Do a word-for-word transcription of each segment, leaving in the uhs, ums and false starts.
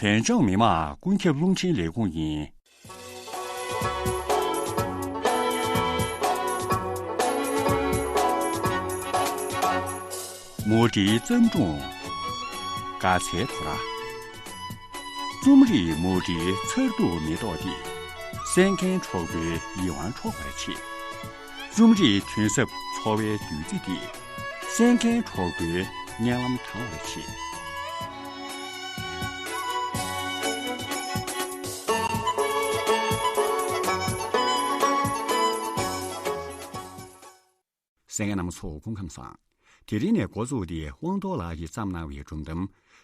བོད་ལྗོངས་མི་དམངས་ཀུན་ཁྱབ་རླུང་འཕྲིན་ལས་ཁུངས་ཡིན། མུ་འབྲེལ་བརྩམས་སྒྲུང་། དགའ་ཚལ་དོ་ར། རྩོམ་རིག་མུ་འབྲེལ་མཚར་སྡུག་མེ་ཏོག་འདི། གསན་མཁན་གྲོགས་པོའི་ཡིད་དབང་འཕྲོག་པར་བྱེད། རྩོམ་རིག་དོན་ཟབ་འཚོ་བའི་བདུད་རྩི་འདི། གསན་མཁན་གྲོགས་པོའི་སྙན་ལམ་དྲང་བར་བྱེད། གསན་མཁན་རྣམ་པ་ཚོ་སྐུ་ཁམས་བཟང་། དེ་རིང་ནས་འགོ་བཙུགས་ཏེ་དབང་རྡོར་ལགས་ཀྱིས་བརྩམས་གནང་བའི་སྒྲུང་གཏམ།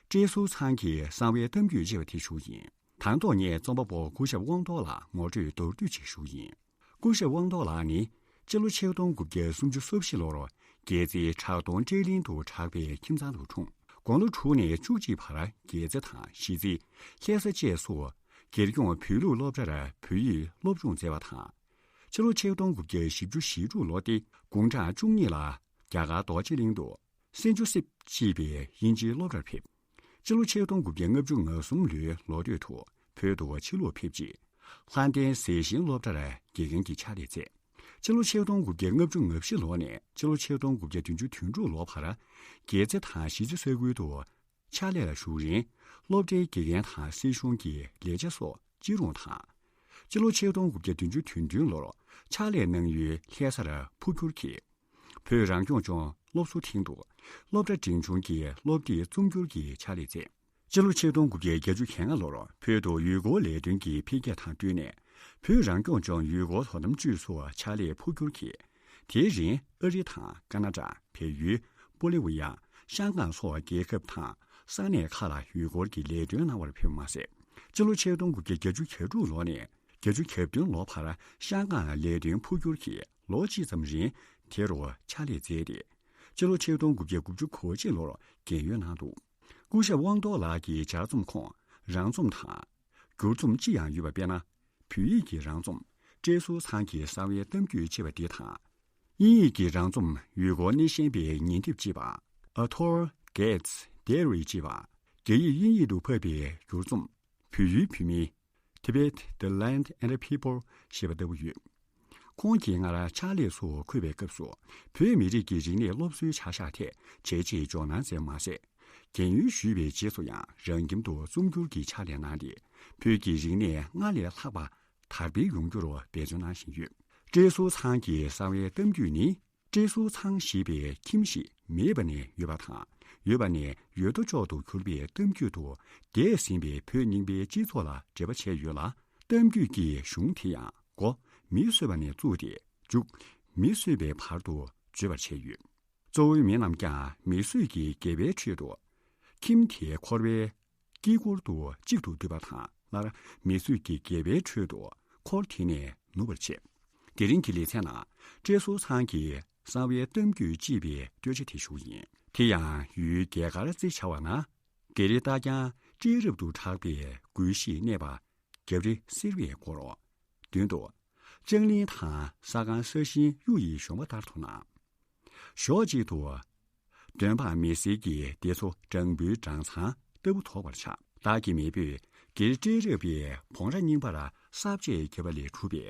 བཀྲས་ཟུར་ཚང་གི་གསང་བའི་གཏམ་རྒྱུད་ཅེས་པ་དེ་ཞུ་ཡིན། དང་ཐོག་ངས་རྩོམ་པ་པོ་སྐུ་ཞབས་དབང་རྡོར་ལགས་ངོ་སྤྲོད་མདོར་བསྡུས་ཅིག་ཞུ་ཡིན། སྐུ་ཞབས་དབང་རྡོར་ལགས་ནི་སྤྱི་ལོ་ཆིག་སྟོང་དགུ་བརྒྱ་སུམ་ཅུ་སོ་བཞི་ལོར་རྒྱལ་རྩེའི་བྲག་གདོང་སྤྲེལ་གླིང་དུ་གྲགས་པའི་ཁྱིམ་ཚང་དུ་འཁྲུངས། དགུང་ལོ་དྲུག་ནས་བཅུ་གཅིག་བར་རྒྱལ་རྩེ་དང་གཞིས་རྩེ། ལྷ་ས་བཅས་སུ་སྒེར་སྐྱོང་བོད་ལུགས་སློབ་གྲྭར་བོད་ཡིག་སློབ་སྦྱོང་མཛད་པ་དང་། ཕྱི་ལོ་ཆིག་སྟོང་དགུ་བརྒྱ་བཞི་བཅུ་ཞེ་དྲུག་ལོ་སྟེ་དགུང་གྲངས་བཅུ་གཉིས་ལ་རྒྱ་གར་རྡོ་རྗེ་གླིང་དུ་སན་ཇོ་སེབ་ཅེས་པའི་དབྱིན་ཇིའི་སློབ་གྲྭར་ཕེབས། སྤྱི་ལོ་ཆིག་སྟོང་དགུ་བརྒྱ་ལྔ་བཅུ་ང་གསུམ་ལོའི་ལོ་སྟོད་དུ་བོད་དུ་ཕྱིར་ལོག་ཕེབས་རྗེས། ལྷ་ལྡན་ཟས་ཞིང་སློབ་གྲྭར་དགེ་རྒན་གྱི་ཕྱག་ལས་མཛད། སྤྱི་ལོ་ཆིག་སྟོང་དགུ་བརྒྱ་ལྔ་བཅུ་ང་བཞི་ལོ་ནས་སྤྱི་ལོ་ཆིག་སྟོང་དགུ་བརྒྱ་བདུན་ཅུ་དོན་དྲུག་ལོ་བར་རྒྱལ་རྩེ་དང་གཞིས་རྩེ་ས་ཁུལ་དུ་ཕྱག་ལས་ལ་ཞུགས་རིང་། སློབ་གྲྭའི་དགེ་རྒན་དང་སྲིད་གཞུང་གི་ལས་བྱ་སོགས་ཅི་རུང་དང་། སྤྱི་ལོ་ཆིག་སྟོང་དགུ་བརྒྱ་བདུན་ཅུ་དོན་བདུན་ལོར་ཕྱག་ལས་གནང་ཡུལ་ལྷ་སར་འཕོ་འགྱུར་གྱིས། བོད་རང་སྐྱོང་ལྗོངས་སློབ་གསོ་ཐིང་དུ་སློབ་གྲྭ་འབྲིང་ཆུང་གི་སློབ་སྡེའི་རྩོམ་སྒྱུར་གྱི་ཕྱག་ལས་མཛད། སྤྱི་ལོ་ཆིག་སྟོང་དགུ་བརྒྱ་བརྒྱད་ཅུ་གྱ་ལྔ་ལོར་བོད་དུ་ཡུལ་སྐོར་ལས་དོན་གྱི་འཕེལ་རྒྱས་དང་བསྟུན་ནས། བོད་རང་སྐྱོང་ལྗོངས་ཡུལ་སྐོར་དོ་དམ་ཅུས་སུ་ཕྱག་ལས་འཕོ་འགྱུར་གྱིས། དེའི་རིང་ཨ་རི་དང་ཀ་ན་ཌ། བལ་ཡུལ། པོ་ལི་ཝི་ཡ། ཤང་ཀང་སོགས་རྒྱལ་ཁབ་དང་ས་གནས་ཁག་ལ་ཡུལ་སྐོར་གྱི་ལས་དོན་གནང་བར་ཕེབས་པ་མ་ཟད། སྤྱི་ལོ་ཆིག་སྟོང་དགུ་བརྒྱ་བརྒྱད་ཅུ་གྱ་དྲུག་ལོ་ནས་བརྒྱད་ཅུ་གྱ་བདུན་ལོ་བར་ཤང་ཀང་ལས་དོན་འཕོ་འགྱུར་གྱིས་ལོ་གཅིག་ཙམ་རིང་དེ་རུ་ཕྱག་ལས་མཛད་དེ། སྤྱི་ལོ་ཆིག་སྟོང་དགུ་བརྒྱ་དགུ་བཅུ་གོ་གཅིག་ལོར་རྒན་ཡོལ་གནང་འདུག་སྐུ་ཞབས་དབང་རྡོར་ལགས་ཀྱི་སྦྱར་རྩོམ་ཁོངས་རང་རྩོམ་དང་། བསྒྱུར་རྩོམ་ཅི་ཡང་ཡོད་པ་དཔེར་ན། བོད་ཡིག་གི་རང་རྩོམ་བཀྲས་ཟུར་ཚང་གི་གསང་བའི་གཏམ་རྒྱུད་ཅེས་པ་འདི་དང་། དབྱིན་ཡིག་གི་རང་རྩོམ་ཡུལ་སྐོར་སྣེ་ཤན་པའི་ཉིན་དེབ་ཅེས་པ། A Tour Guide's Diary ཅེས་པ། རྒྱ་ཡིག་དབྱིན་ཡིག་ཏུ་ཕབ་པའི་བསྒྱུར་རྩོམ་བོད་ཡུལ་བོད་མི། Tibet, the Land and the People ཞེས་པ་ལྟ་བུ་ཡོད། ཁོང་གིས་སྔར་ཕྱག་ལས་སུ་འཁོད་པའི་སྐབས་སུ་བོད་མི་རིགས་ཀྱི་རིག་གནས་སློབ་གསོའི་བྱ་གཞག་ཐད་བྱས་རྗེས་འཇོག་གནང་མཛད་མ་ཟད། རྒན་ཡོལ་ཞུས་པའི་རྗེས་སུ་ཡང་རང་ཁྱིམ་དུ་རྩོམ་སྒྱུར་གྱི་ཕྱག་ལས་གནང་སྟེ། བོད་ཀྱི་རིག་གནས་སྔར་ལས་ལྷག་པ་དར་སྤེལ་ཡོང་རྒྱུར་འབད་བརྩོན་གནང་བཞིན་ཡོད། བཀྲས་ཟུར་ཚང་གི་གསང་བའི་གཏམ་རྒྱུད་ནི། བཀྲས་ཟུར་ཚང་ཞེས་པའི་ཁྱིམ་ཞིག་མེད་པ་ནས་ཡོད་པ་དང་། ཡོད་པ་ནས་ཡོད་དོ་ཅོག་ཏུ་གྱུར་པའི་གཏམ་རྒྱུད་དུ། འདས་ཟིན་པའི་བོད་རྙིང་པའི་སྤྱི་ཚོགས་ལ་འབྲེལ་བ་བྱས་ཡོད་ལ། གཏམ་རྒྱུད་ཀྱི་གཞུང་དེ་ཡང་འགོ་མི་གསོད་པ་ནས་བཙུགས་ཏེ། མཇུག་མི་གསོད་པའི་བར་དུ་བརྗོད་པར་བྱས་ཡོད། གཙོ་བོའི་མི་རྣམས་ཀྱང་མི་གསོད་ཀྱི་སྒལ་པའི་ཁྲོད་དུ། ཁྱིམ་དེའི་འཁོར་བའི་དཀྱིལ་འཁོར་དུ་གཅིག་ཏུ་འདུས་པ་དང་། སླར་མི་གསོད་ཀྱི་སྒལ་པའི་ཁྲོད་དུ་འཁོར་དེ་ནས་ནུབ་པར་བྱེད། དེ་རིང་གི་ལེ་ཚན་ནང་། བཀྲས་ཟུར་ཚང་གི་གསང་བའི་གཏམ་རྒྱུད་ཅེས་པའི་སྟོད་ཆ་དེ་ཞུ་ཡིན། དེ་ཡང་ཡུལ་རྒྱལ་མཁར་རྩེ་བྱ་བ་ན། རྒྱལ་རིགས་རྟ་རྐྱང་སྤྲེལ་རབ་ཏུ་གྲགས་པའི་མགུལ་ཤེས་གནས་པ་རྒྱབ་རི་སེར་བས་བསྐོར། མདུན་དུ་ལྕང་གླིང་དང་ས་སྒང་ས་ཞིང་གཡུ་ཡི་གཞོང་པ་ལྟར་དུ་སྣང་། ཞོགས་གཅིག་ཏུ། འདོན་འབངས་མི་སེར་གྱི་སྡེ་ཚོ་སྦྲང་བུའི་སྦྲང་ཚང་ལྟ་བུ་དོག་པར་ཆགས། བདག་གི་མེས་པོས་རྒྱལ་སྤྲེལ་རབ་པའི་བོང་རྭ་རྙིང་པར་ས་བཅད་བརྒྱབ་པ་ལས་གྲུབ་པའི་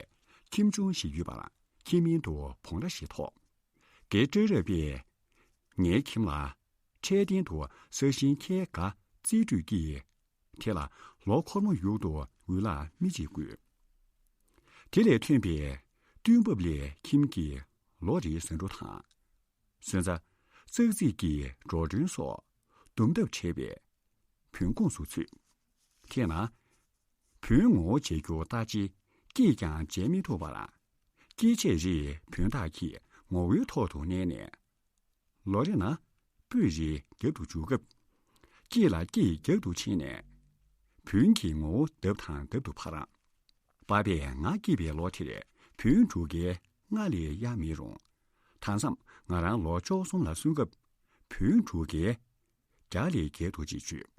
ཁྱིམ་ཆུང་ཞིག་ཡོད་པར་ཁྱིམ་མིང་དུ་བོང་རྭ་ཞེས་ཐོགས། རྒྱལ་སྤྲེལ་རབ་པས་ངའི་ཁྱིམ་ལ་འཕྲལ་བརྟན་དུ་ས་ཞིང་ཁལ་འགའ་རྩིས་སྤྲོད་ཀྱིས། དེ་ལ་ལོ་འཁོར་མོ་ཡུག་ཏུ་འུ་ལག་མི་གཅིག་དགོས། དེ་ལས་ཐོན་པའི་བསྟུན་འབབ་ལས་ཁྱིམ་གྱི་ལོ་རེའི་ཟ་འབྲུ་དང་། སོན་རྩ། ཙག་ཙིག་གི་འགྲོ་གྲོན་སོགས་བསྡོམས་ཐབས་བྲལ་བའི་བུན་ཁོངས་སུ་ཚུད། དེས་ན། བུན་ངོ་བོ་འཇལ་རྒྱུ་ལྟ་ཅི། སྐྱེས་ཀྱང་འཇལ་མི་ཐུབ་པར། སྐྱེས་ཆད་རེའི་བུན་བདག་གིས་ངོ་བོའི་ཐོག་ཏུ་མནན་ནས། ལོ་རེ་ན་སྤོས་རེ་རྒྱབ་ཏུ་འཇུག་སྐབས། སྐྱེས་ལ་སྐྱེས་རྒྱག་ཏུ་ཕྱིན་ནས། བུན་གྱི་ངོ་བོ་ལྡབ་དང་ལྡབ་ཏུ་འཕར། པ་ཕས་ང་སྐྱེས་པའི་ལོ་དེར་བུན་འབྲུ་གལ་ལྔ་ལས་གཡར་མི་རུང་། ད་མཚམས་ང་རང་ལོ་བཅུ་གསུམ་ལ་སོན་སྐབས། བུན་འབྲུ་གལ་བརྒྱ་ལས་བརྒལ་འདུག་ཅེས་བརྗོད།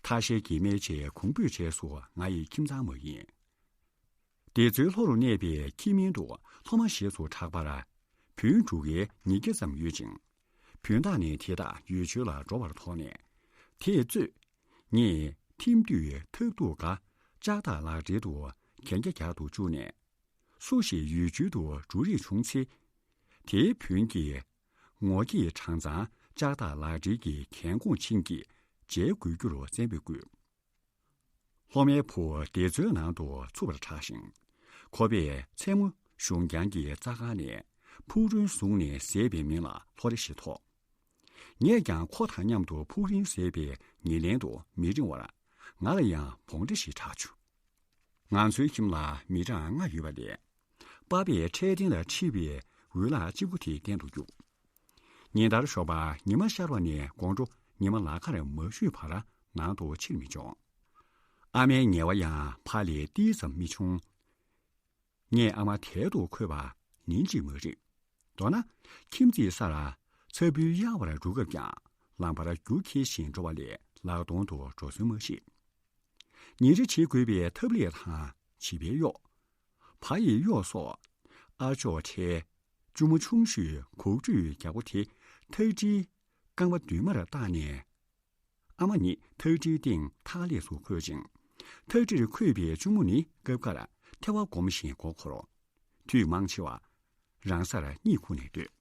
ཐ་ཤལ་གྱི་སྨད་ཆས་གུང་སྤོས་བྱས་སུ་ང་ཡི་ཁྱིམ་ཚང་མ་ཡིན། སྡེ་གཙོའི་ལྷོ་རུ་གནས་པའི་ཁྱིམ་མིང་དུ་ལྷོ་མ་ཞེས་སུ་གྲགས་པར། བུན་འབྲུ་གལ་ཉིས་བརྒྱ་ཙམ་ཡོད་ཅིང་། བུན་བདག་ནི་དེ་དག་ཡུལ་ཆོལ་ལ་འགྲོ་བར་དོགས་ནས། དེས་གཙོས། ངས་ ཐིམ་དུས་ཐབ་ཐུག་ག་ལྕགས་ཐག་ལག་སྦྲེལ་དུ་གན་རྒྱ་རྒྱག་ཏུ་བཅུག་ནས། སུ་ཞིག་ཡུལ་ཆུང་དུ་འགྲོ་རེས་བྱུང་ཚེ། དེའི་བུན་གྱིས་ངོ་སྐྱེས་གྲངས་ཚང་ལྕགས་ཐག་ལག་སྦྲེལ་གྱི་གན་གོང་ཆིངས་ཀྱིས་འཇལ་དགོས་རྒྱུར་བཙན་པོས་བསྐུལ། སློབ་མའི་བུ་སྡེ་གཙོའི་ནང་དུ་ཚུད་པར་གྲགས་ཤིང་། ཁོ་པས་མཚན་མོ་གཞུང་རྐྱང་གི་རྩྭ་ཁང་ནས་ཕུག་རོན་བཟུང་ནས་བཟས་པའི་མིང་ལ་ལྷོ་རི་ཞེས་ཐོགས། ངས་ཀྱང་ཁོ་དང་མཉམ་དུ་ཕུག་རོན་བཟས་པའི་ཉེར་ལེན་དུ་མི་རིང་བར། ང་ལ་ཡང་བོང་འདྲེ་ཞེས་གྲགས་བྱུང་། ང་ཚོའི་ཁྱིམ་ལ་མི་གྲངས་ལྔ་ཡོད་པ་ལས། པ་ཕས་འཕྲལ་སྟེང་ལ་འཁྲིད་པའི་འོད་ལག་གཅིག་པུ་དེ་བསྟན་དུ་བཅུག། ཉིན་ལྟར་ཞོགས་པ་ཉི་མ་ཤར་བ་ནས་དགོང་དྲོ་ཉི་མ་ལག་ཁར་མ་ཞུགས་བར་ནང་དུ་ཕྱིར་མི་འབྱོར། ཨ་མའི་ཉལ་བ་ཡང་ཕར་ལས་ཏིལ་ཙམ་མི་ཆུང་། ངས་ཨ་མ་དལ་དུ་འཁོད་པ་ཉིན་གཅིག་མ་རིག། མདོར་ན། ཁྱིམ་མཚེས་སར་ཚ་འབུད་གཡར་བར་འགྲོ་སྐབས་ཀྱང་ལམ་བར་རྒྱུག་འཁྱེར་བཞིན་འགྲོ་བ་ལས་ལག་སྟོང་དུ་འགྲོ་སྲོལ་མ་མཆིས། ཉིན་རེ་བྱེད་དགོས་པའི་ཐབ་ལས་དང་བྱིས་པའི་གཡོག་བ་ཡི་གཡོག་སོགས་ཨ་ཅོག་ཁྲའི་གཅུང་མོ་ཆུང་ཤོས་གོག་ཁྲུས་རྒྱག་པོ་དེ་ཐག་ཁྲིའི་རྐང་པ་མདུན་མར་བཏགས་ནས། ཨ་མ་ཉིད་ཐག་ཁྲིའི་སྟེང་ཐག་ལེགས་སུ་འཁོད་ཅིང་། ཐག་ཁྲིར་འཁོད་པའི་གཅུང་མོ་ནི་སྐབས་འགར་ཐལ་བ་སྒོམ་བཞིན་མགོ་འཁོར། དུས་མང་ཆེ་བ་རང་སར་གཉིད་ཁུག་ནས་སྡོད།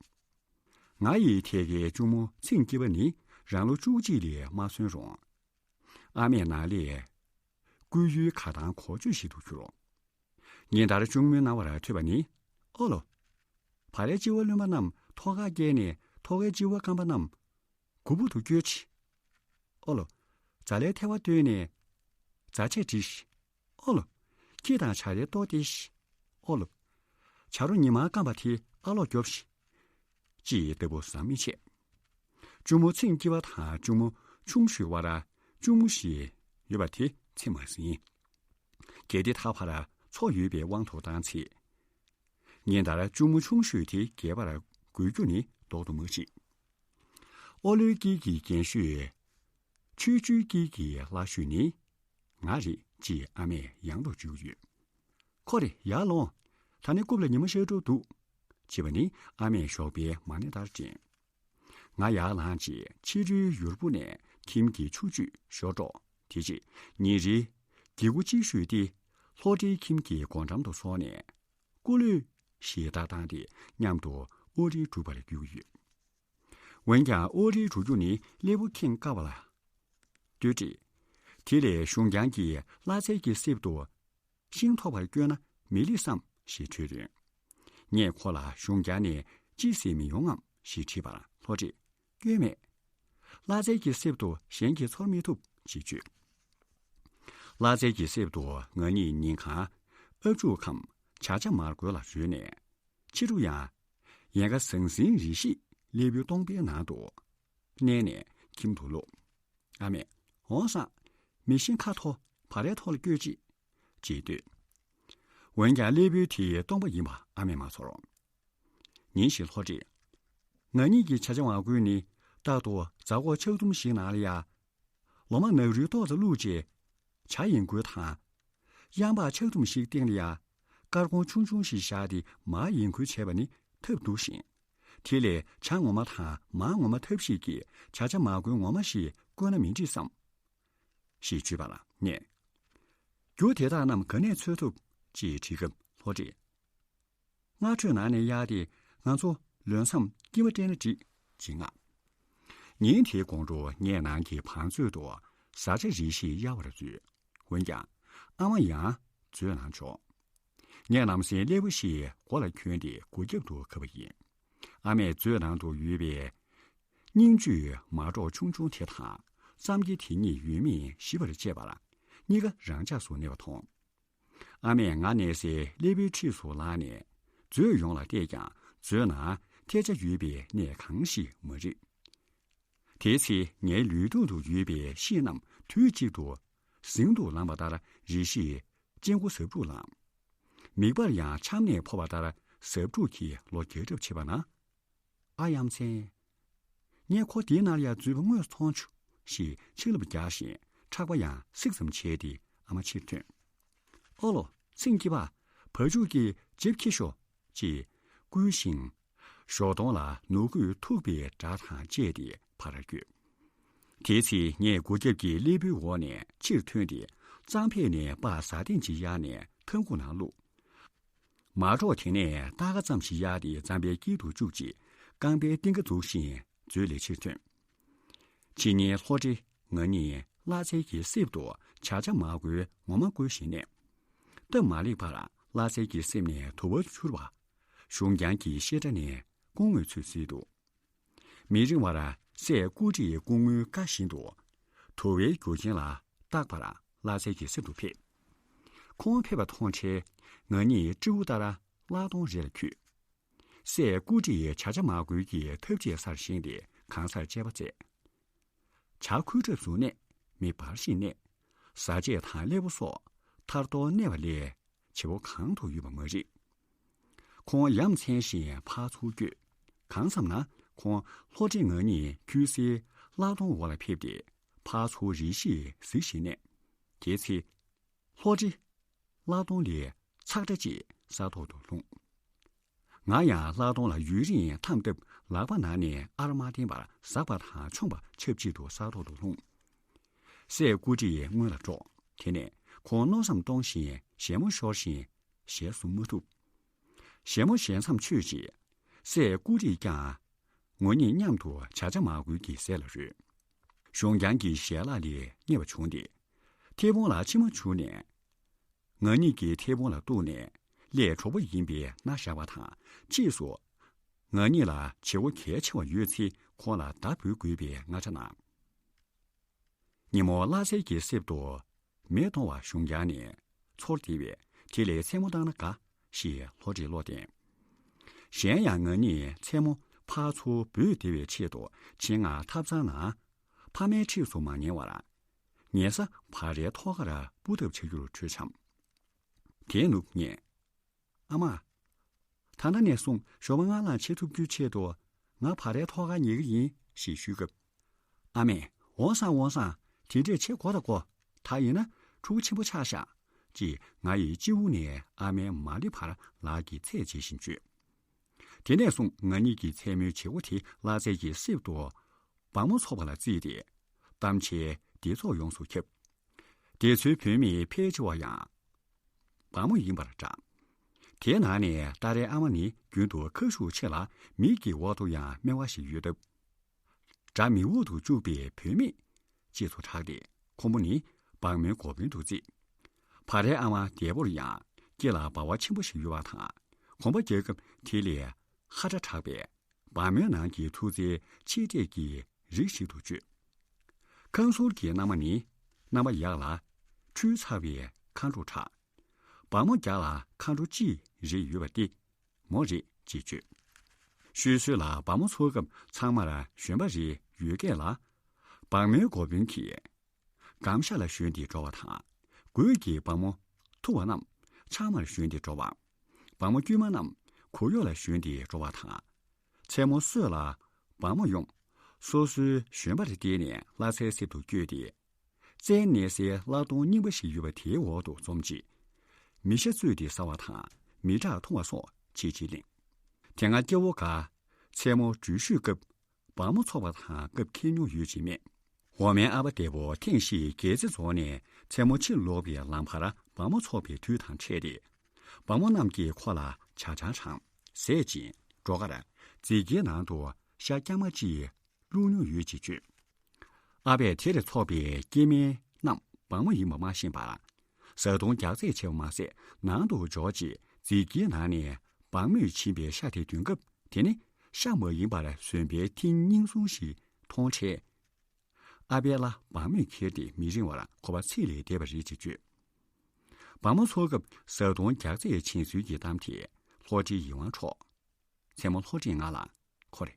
ང་ཡི་ཐད་ཀའི་གཅུང་མོ་ཚེམས་སྐྱིད་པ་ནི་རང་ལོ་བཅུ་གཅིག་ལས་མ་སོན་རུང་། ཨ་མས་ནང་ལས་བསྐུལ་ཡུལ་གར་དང་གོ་ཆོད་ཞིག་ཏུ་གྱུར། ཉིན་ལྟར་གཅུང་མོའི་རྣ་བར་ཐོས་པ་ནི། ཨོ་ལོ། བ་རའི་ལྕི་བ་རློན་པ་རྣམས་ཐོག་ཁར་བསྐྱལ་ནས་ཐོག་ཁའི་ལྕི་བ་སྐམ་པ་རྣམས་གུར་པོ་དུ་བསྐྱོད་ཅིག། ཨོ་ལོ། རྫ་ལའི་ཐལ་བ་བཏོན་ནས་རྫ་ཆས་བྲིས་ཤིག། ཨོ་ལོ། ཁྱི་དང་བྱ་རའི་ལྟོ་སྟེར་ཤིག། ཨོ་ལོ། བྱ་རོ་ཉི་མར་སྐམ་པ་དེ་ཨ་ལོག་རྒྱོབ་ཤིག། ཅེས་ལྟ་བུ་ཟམ་མི་ཆད། གཅུང་མོ་ཚེམས་སྐྱིད་པ་དང་གཅུང་མོ་ཆུང་ཤོས་བར་གཅུང་མོ་ཞིག་ཡོད་པ་དེ་ཚེ་མ་ཟིན། གལ་ཏེ་ད་བར་འཚོ་ཡོད་པའི་དབང་དུ་བཏང་ཚེ། ཉིན་ལྟར་གཅུང་མོ་ཆུང་ཤོས་དེ་རྒས་པར་འགོས་རྒྱུ་ནི་ལྡོག་ཏུ་མ་མཆིས། ཨོ་ལོའི་དཀྱིལ་གྱི་རྒན་ཤོས། ཆོས་སྤྱོད་དཀྱིལ་གྱི་བླ་ཤོས་ནི། ང་རེད་ཅེས་ཨ་མས་ཡང་དུ་བརྗོད་ཡོད། ཁོ་རེ་ཡར་ལོངས། ད་ནི་རྐུབ་ལ་ཉི་མ་ཤར་འགྲོ་འདུག། ཅེས་པ་ནི་ཨ་མས་ཞོགས་པའི་མ་ཎི་ལྟར་དྲན། ང་ཡར་ལངས་རྗེས་ཕྱི་རོལ་ཡུར་བུ་ནས་ཁྱིམ་གྱི་ཆུ་བཅུད་ཞོར་འགྲོ། དེ་རྗེས་ཉིན་རེའི་སྒྱེད་སྒོ་གཅིག་གཞུས་ཏེ་ལྷོ་འདྲེའི་ཁྱིམ་གྱི་སྒོ་འགྲམ་དུ་སོང་ནས་སྐུ་ལུས་ཞེས་བརྡ་བཏང་སྟེ་མཉམ་དུ་ཨོ་རིལ་སྒྲུག་པར་བརྒྱུགས་ཡོད། འོན་ཀྱང་ཨོ་རིལ་སྒྲུག་རྒྱུ་ནི་སླེ་པོ་ཁེངས་དཀའ་བ་ལ་ལྟོས་ཏེ། དེ་ལས་གཞུང་རྐྱང་གིས་གླ་རྩལ་གྱི་གསེབ་ཏུ་ཤིང་ཐོགས་པར་བསྐྱོན་ན་མི་ལེགས་བསམ་ཞེས་དྲིས་དོན། ངས་ཁོ་ལ་གཞུང་རྐྱང་ནས་ཅི་ཟེར་མི་ཡོང་ངམ་ཞེས་དྲིས་པར་ལྷོ་འདྲེས་སྐྱོན་མེད། གླ་རྩལ་གྱི་གསེབ་ཏུ་གཞན་གྱིས་ཚོར་མི་ཐུབ་ཅེས་བརྗོད། གླ་རྩལ་གྱི་གསེབ་ཏུ་ང་གཉིས་ཉིན་གང་ཨབ་ཕྱུག་གམ་བྱ་བྱ་མར་གོས་ལ་བྲོས་ནས། ཕྱི་དྲོ་ཡང་ཡལ་ག་ཟང་ཟིང་རེ་ཞིག་སླེ་པོའི་སྟོང་པའི་ནང་དུ་མནན་ནས་ཁྱིམ་དུ་ལོག། ཨ་མས། འོང་སང་། མེ་ཤིང་ཁ་ཐོ་བ་རའི་ཐོག་ལ་བསྐྱོད་ཅིག། ཅེས་བསྟོད། འོན་ཀྱང་སླེ་པོའི་དེའི་སྟོང་པ་ཡིན་པ་ཨ་མས་མ་ཚོར། ཉིན་ཞིག་ལྷོ་འདྲེས། ང་གཉིས་ཀྱི་བྱ་བྱ་མར་གོས་ནི་རྟག་ཏུ་རྫ་འོག་ཆག་དུམ་ཞིག་ནང་ལ་ཡ། ལོ་མ་ནག་རུལ་ཏོག་ཙམ་བླུགས་རྗེས། བྱ་ཡིན་ཁུལ་དང་། གཡང་པགས་ཆག་དུམ་ཞིག་སྟེང་ལ་ཡ། དཀར་གོང་ཆུང་ཆུང་ཞིག་བཞག་སྟེ་མར་ཡིན་ཁུལ་བྱས་པ་ནི་ཐབས་སྡུག་ཞིང་། དེ་ལས་བྱ་ངོ་མ་དང་མར་ངོ་མ་ཐབས་ཤེས་ཀྱིས་བྱ་བྱ་མར་གོས་ངོ་མ་ཞིག་བཀོལ་ན་མི་འགྲིག་བསམ། ཞེས་དྲིས་པ་ལ་ངས། རྒྱུ་དེ་དག་རྣམས་ག་ནས་འཚོལ་ཐུབ་ཅེས་དྲིས་སྐབས་ལྷོ་འདྲེས། སྔ་དྲོའི་ནང་ནས་གཡར་ཏེ་ང་ཚོ་ལོན་མཚམས་དཀྱིལ་མ་སྤྲད་ན་འགྲིག་ཅེས་མངགས། ཉིན་དེའི་དགོང་དྲོ་ངས་ནང་གི་བང་མཛོད་དུ་བཟའ་བཅའ་རེ་ཞིག་གཡར་བར་འཛུལ། འོན་ཀྱང་ཨ་མ་ཡང་མཛོད་ནང་འབྱོར། ངས་ལམ་སེང་སླེ་པོ་ཞིག་མགོ་ལ་གྱོན་ཏེ་སྒོ་རྒྱབ་ཏུ་བཀབ་པ་ཡིན། ཨ་མས་མཛོད་ནང་དུ་ཡོད་པའི་སྙིང་བཅུད་མ་འདྲོག་ཆུང་ཆུང་དེ་དང་རྩམ་སྐྱེས་དེ་གཉིས་ཡོད་མེད་ཞིབ་པར་དཔྱད་པར་གཉིས་ཀ་རང་འཇགས་སུ་གནས་པ་མཐོང་། ཨ་མས་ང་གནས་སའི་སླེ་པོའི་འཁྲིས་སུ་ལངས་ནས་མཛོད་ཡོངས་ལ་བལྟས་ཀྱང་མཛོད་ནང་ཐལ་ཆ་ཡོད་པའི་གནས་གང་ཞིག་མ་རིག། དེའི་ཚེ་ངའི་ལུས་སྟེང་དུ་ཡོད་པའི་གཤིས་རྣམས་དུས་གཅིག་ཏུ་ཟིང་དུ་ལངས་པ་ལྟར་རེ་ཞིག་སྤྱན་སྒོ་ཟབ་འཁྲུག་ལངས། མིག་པར་ཡང་ཆམ་ནད་ཕོག་པ་ལྟར་ཟབ་འཁྲུག་གིས་ལོ་རྒྱས་གྲབས་བྱེད་པ་ན། ཨ་ཡ་མཚན། ངས་ཁོ་དེའི་ནང་ལ་ཡར་འཛུལ་བ་དངོས་སུ་མཐོང་བྱུང་ཞེས་ཕྱིར་ལབ་རྒྱག་བཞིན་ཁྲག་པ་ཡང་སིག་ཙམ་བྱས་ཏེ་ཨ་མ་ཕྱིར་ཐོན། ཨོ་ལོ། ཚེམས་སྐྱིད་པ། བ་ཕྱུགས་ཀྱི་ལྗིབ་ཁྱི་ཤོ། ཅེས་བསྐུལ་ཞིང་། ཞོགས་དོང་ལ་ནོར་གོས་འཐུག་པའི་སྒྲ་དང་བཅས་ཏེ་ཕར་བསྐྱོད། དེའི་ཚེ་ངས་སྒོ་རྒྱབ་ཀྱི་སླེ་པོའི་འོག་ནས་ཕྱིར་ཐོན་ཏེ། གཙང་ཕད་ནས་སྤགས་ཟ་ཐེངས་གཅིག་གཡར་ནས་ཐང་ཁུག་ནང་བླུགས། མ་གཏོགས་དེ་ནས་ཏག་ཀ་ཙམ་ཞིག་གཡར་ཏེ་རྩམ་པའི་དཀྱིལ་དུ་བཅུག་རྗེས། རྐང་པའི་རྟིང་ཀ་འཛུགས་ཤིང་མཛོད་ལ་ཕྱིར་ཐོན། ཕྱི་ཉིན་ལྷོ་སྤྲེལ་ང་གཉིས་གླ་རྩལ་གྱི་གསེབ་ཏུ་བྱ་བྱ་མར་མགོའི་ངོ་མ་བརྐོ་བཞིན་གནས། སྟབས་མ་ལེགས་པར་གླ་རྩལ་གྱི་གསེབ་ནས་དུ་བ་འཕྱུར་བ། གཞུང་རྐྱང་གི་བཤད་གྲྭ་ནས་སྐུ་ངོའི་ཚུལ་གཟིགས་འདུག་མི་རིང་བར་སྲས་སྐུ་བགྲེས་སྐུ་ངོའི་བཀའ་བཞིན་དུ། དུ་བའི་རྒྱུ་རྐྱེན་ལ་བརྟག་པར་གླ་རྩལ་གྱི་གསེབ་ཏུ་ཕེབས། ཁོང་ཕེབས་པ་མཐོང་འཕྲལ་ང་གཉིས་སྤྲེའུ་ལྟར་གླ་གཏོང་རེ་ལ་འཁྱུད། སྲས་སྐུ་བགྲེས་བྱ་བྱ་མར་མགོའི་གི་ཐབ་ཆས་སར་བཞེངས་ཏེ་གང་སར་དཔྱད་པ་བཙལ། བྱ་ཁོའི་ཁྲབ་ཟུར་གནས། མི་འབར་ཞིང་གནས། ཟ་ཆས་དང་སླེ་པོ་སོགས་ཐར་ཐོར་གནས་པ་ལས་བྱེད་པོ་གང་དུ་ཡོད་པ་མ་རིག་ཁོང་ཡ་མཚན་ཞིང་ཕར་ཚུར་བསྐྱོད། གང་བསམ་ན་ཁོང་ལྷོ་སྤྲེལ་ང་གཉིས་ཁྱུ་སའི་གླ་གཏོང་འོག་ལ་ཕེབས་ཏེ་ཕར་ཚུར་རེ་ཞིག་གཟིགས་བཞིན་གནས། དེའི་ཚེ། ལྷོ་སྤྲེལ། གླ་གཏོང་ལས་ཚག་སྒྲ་ཅིག་ས་ཐོག་ཏུ་ལྷུང་། ང་ཡང་གླ་གཏོང་ལ་ཡུན་རིང་འཐམས་སྟབས་ལག་པ་ནང་ནས་ཨར་མ་བསྟན་པར་ཟག་པ་དང་མཆོངས་པ་ཆབས་ཅིག་ཏུ་ས་ཐོག་ཏུ་ལྷུང་། སྲས་སྐུ་བགྲེས་སྔོན་ལ་འགྲོ། དེ་ནས་ཁོང་མནོ་བསམ་གཏོང་བཞིན་ཞལ་མོ་ཤོར་ཞིང་ཞལ་གསུང་མ་ཐུབ། ཞལ་མོ་ཞལ་མཚམས་ཆོད་རྗེས། སྲས་སྐུ་བགྲེས་ཀྱང་ངོ་གཉིས་མཉམ་དུ་བྱ་བྱ་མར་མགོའི་གི་ཟས་ལ་རོལ། གཞུང་རྐྱང་གི་ཞལ་ལག་ལས་རྙེད་པ་བྱུང་སྟེ། ཐལ་མོ་ལ་མཆིལ་མ་བྱུགས་ནས། ང་གཉིས་ཀྱི་ཐལ་མོ་ལ་གཏུགས་ནས་ལས་གྲོགས་པོ་ཡིན་པའི་མནའ་བཞག་པ་དང་ཕྱིས་སུ། ང་གཉིས་ལ་བྱེད་སྒོ་གལ་ཆེ་བ་ཡོད་ཚེ་ཁོང་ལ་བརྡ་འབུལ་དགོས་པའི་མངའ་ཆ་གནང་། ཉིན་མོ་གླ་རྩལ་གྱི་གསེབ་ཏུ་མེ་གཏོང་བ་གཞུང་རྐྱང་ནས་ཚོར་བདེ་བས་དེ་ལས་མཚན་མོ་བཏང་ན་དགའ་ཞེས་ལྷོ་སྤྲེལ་བློ་བརྟན། གཞན་ཡང་ང་གཉིས་མཚན་མོ་ཕར་ཚུར་འབུད་བདེ་བའི་ཆེད་དུ་ཆེད་མངགས་ཐབ་ཚང་ནང་ཕ་མའི་འཁྲིས་སུ་མ་ཉལ་བར། ཉལ་ས་བ་རའི་ཐོག་ཁར་སྤུ་ཐབས་བྱ་རྒྱུར་གྲོས་འཆམ། དེའི་ནུབ་ངས། ཨ་མ། ད་ལྟ་ནས་བཟུང་ཞོགས་པ་སྔ་ལངས་བྱེད་ཐུབ་རྒྱུའི་ཆེད་དུ་ང་བ་རའི་ཐོག་ཁར་ཉལ་གི་ཡིན་ཞེས་ཞུས་སྐབས། ཨ་མས། འོང་སང་འོང་སང་། དེ་འདྲས་བྱེད་དགོས་དང་དགོས། ད་ཡིན་ན་ཕྲུ་གུ་ཆེན་པོ་ཆགས་ཤག་ཅེས་ང་ཡི་སྤྱི་བོ་ནས་ཨ་མའི་མ་ལེ་བར་ལག་གིས་ཚད་འཇལ་བཞིན་བརྗོད། དེ་ནས་བཟུང་ང་གཉིས་ཀྱི་མཚན་མོའི་བྱེད་སྒོ་དེ་གླ་རྩལ་གྱི་གསེབ་ཏུ་སྦྲང་མོ་འཚོ་བ་ལ་བརྩིས་ཏེ། གཏམ་འཆལ་སྡེ་ཚོགས་ཡོངས་སུ་ཁྱབ། དེ་ཚོའི་བུད་མེད་ཕལ་ཆེ་བ་ཡང་སྦྲང་མོ་ཡིན་པར་གྲགས། དེའི་ནང་ནས་ཏཱ་རའི་ཨ་མ་ནི་རྒྱུན་དུ་ཁ་ཤུགས་ཆེ་ལ་མིག་གི་འོག་ཏུ་ཡང་སྨེ་བ་ཞིག་ཡོད་སྟབས། དགྲ་མིག་འོག་ཏུ་བཅུག་པའི་བུད་མེད་ཅེས་སུ་གྲགས་ཏེ། ཁོང་པོ་ནི་སྦྲང་མོའི་འགོ་དཔོན་དུ་བརྩི། བ་རའི་ཨ་མ་འདས་པོར་ཡང་སྐེ་ལ་སྦ་བ་ཆེན་པོ་ཞིག་ཡོད་པ་དང་། གོམ་པ་རྒྱག་སྐབས་དེ་ལས་ཧ་སྒྲ་གྲགས་པས། སྦྲང་མོའི་ནང་གི་མཐུག་རྩལ་ཆེ་གྲས་ཀྱི་རིགས་ཤིག་ཏུ་བརྗོད། ཁང་ཟུར་གྱི་མནའ་མ་ནི་མནའ་མ་ཡག་ལ་འཁྲུལ་ཚར་བའི་མཁའ་འགྲོ་གྲགས། སྦྲང་མོ་རྒྱགས་ལ་མཁའ་འགྲོ་གཅིག་རེ་ཡོད་པ་སྟེ། མོ་རེད་ཅེས་བརྗོད། ཤོད་སྲོལ་ལ་སྦྲང་མོ་འཚོ་སྐབས་ཚང་མར་ཞོན་པ་རེ་ཡོད་སྐད་ལ། སྦྲང་མོའི་འགོ་དཔོན་གྱིས། སྒམ་ཤ་ལ་ཞོན་ཏེ་འགྲོ་བ་དང་། སྒོས་ཀྱི་སྦྲང་མོ་འཐུ་བ་རྣམས་ཕྱགས་མར་ཞོན་ཏེ་འགྲོ་བ། སྦྲང་མོ་དཀྱུས་མ་རྣམས་གོ་ཡོག་ལ་ཞོན་ཏེ་འགྲོ་བ་དང་། མཚན་མོ་སྲོད་ལ་སྦྲང་མོ་ཡོངས་སོ་སོའི་ཞོན་པར་བལྟས་ནས་གླ་རྩལ་གསེབ་ཏུ་བསྐྱོད་དེ། རྩྭའི་གནས་སའི་གླ་གཏོང་རྙིང་པ་ཞིག་ཡོད་པ་དེའི་འོག་ཏུ་འཛོམས་རྗེས། མི་ཤ་བཙོས་ཏེ་ཟ་བ་དང་མི་ཁྲག་འཐུང་བ་སོགས་ཅིག་ཅིག་གླེང་། དེ་སྔ་སྐྱེ་བོ་འགའ་མཚན་མོ་འགྲུལ་བཞུད་སྐབས་སྦྲང་མོ་འཚོགས་པ་དང་སྐབས་འཁེལ་མྱོང་ཡོད་ཅེས་སྨྲས། འོག་མའི་ཨ་ཕ་འདས་པོ་ཐེངས་ཤིག་རྒྱལ་རྩེ་རྫོང་ནས་མཚན་མོ་ཕྱིར་ལོག་པའི་ལམ་ཁར་སྦྲང་མོ་འཚོགས་པའི་དུས་དང་འཕྲད་དེ། སྦྲང་མོ་རྣམས་ཀྱིས་ཁོ་ལ་ཇ་ཆང་དྲངས་ཟས་སྦྱིན། འགྲོ་ཁར་རྫིས་ཀའི་ནང་དུ་ཤ་སྐྱ་མ་གཅིག་བླུགས་མྱོང་ཡོད་ཅེས་བརྗོད། ཨ་ཕས་དེར་འཚོགས་པའི་སྐྱེ་དམན་རྣམས་སྦྲང་མོ་ཡིན་པ་མ་ཤེས་པར། བཟའ་བཏུང་རྒྱགས་ཚད་ཆེ་བ་མ་ཟད། ནང་དུ་འབྱོར་རྗེས་རྫིས་ཀའི་ནང་ནས་སྦྲང་མོས་བྱིན་པའི་ཤ་དེ་འདོན་སྐབས། དེ་ནི་ཤ་མ་ཡིན་པར་ཟོན་པའི་ཐིང་རྙིང་གསུམ་ཞིག་མཐོང་འཕྲལ། ཨ་ཕའི་བླ་སྦྲང་མོས་ཁྱེར་ཏེ་མི་རིང་བར་ཁོ་པ་ཚིགས་ལས་འདས་པ་རེད་ཅེས་བརྗོད། སྦྲང་མོ་འཚོགས་སྐབས་བཟའ་བཏུང་རྒྱགས་ཚད་ཆེན་ཚུལ་གྱི་གཏམ་དེས་ལྷོ་སྤྲེལ་ཡིད་དབང་འཕྲོག་མཚན་མོ་ལྷོ་སྤྲེལ་ང་ལ། ཁོ་རེ།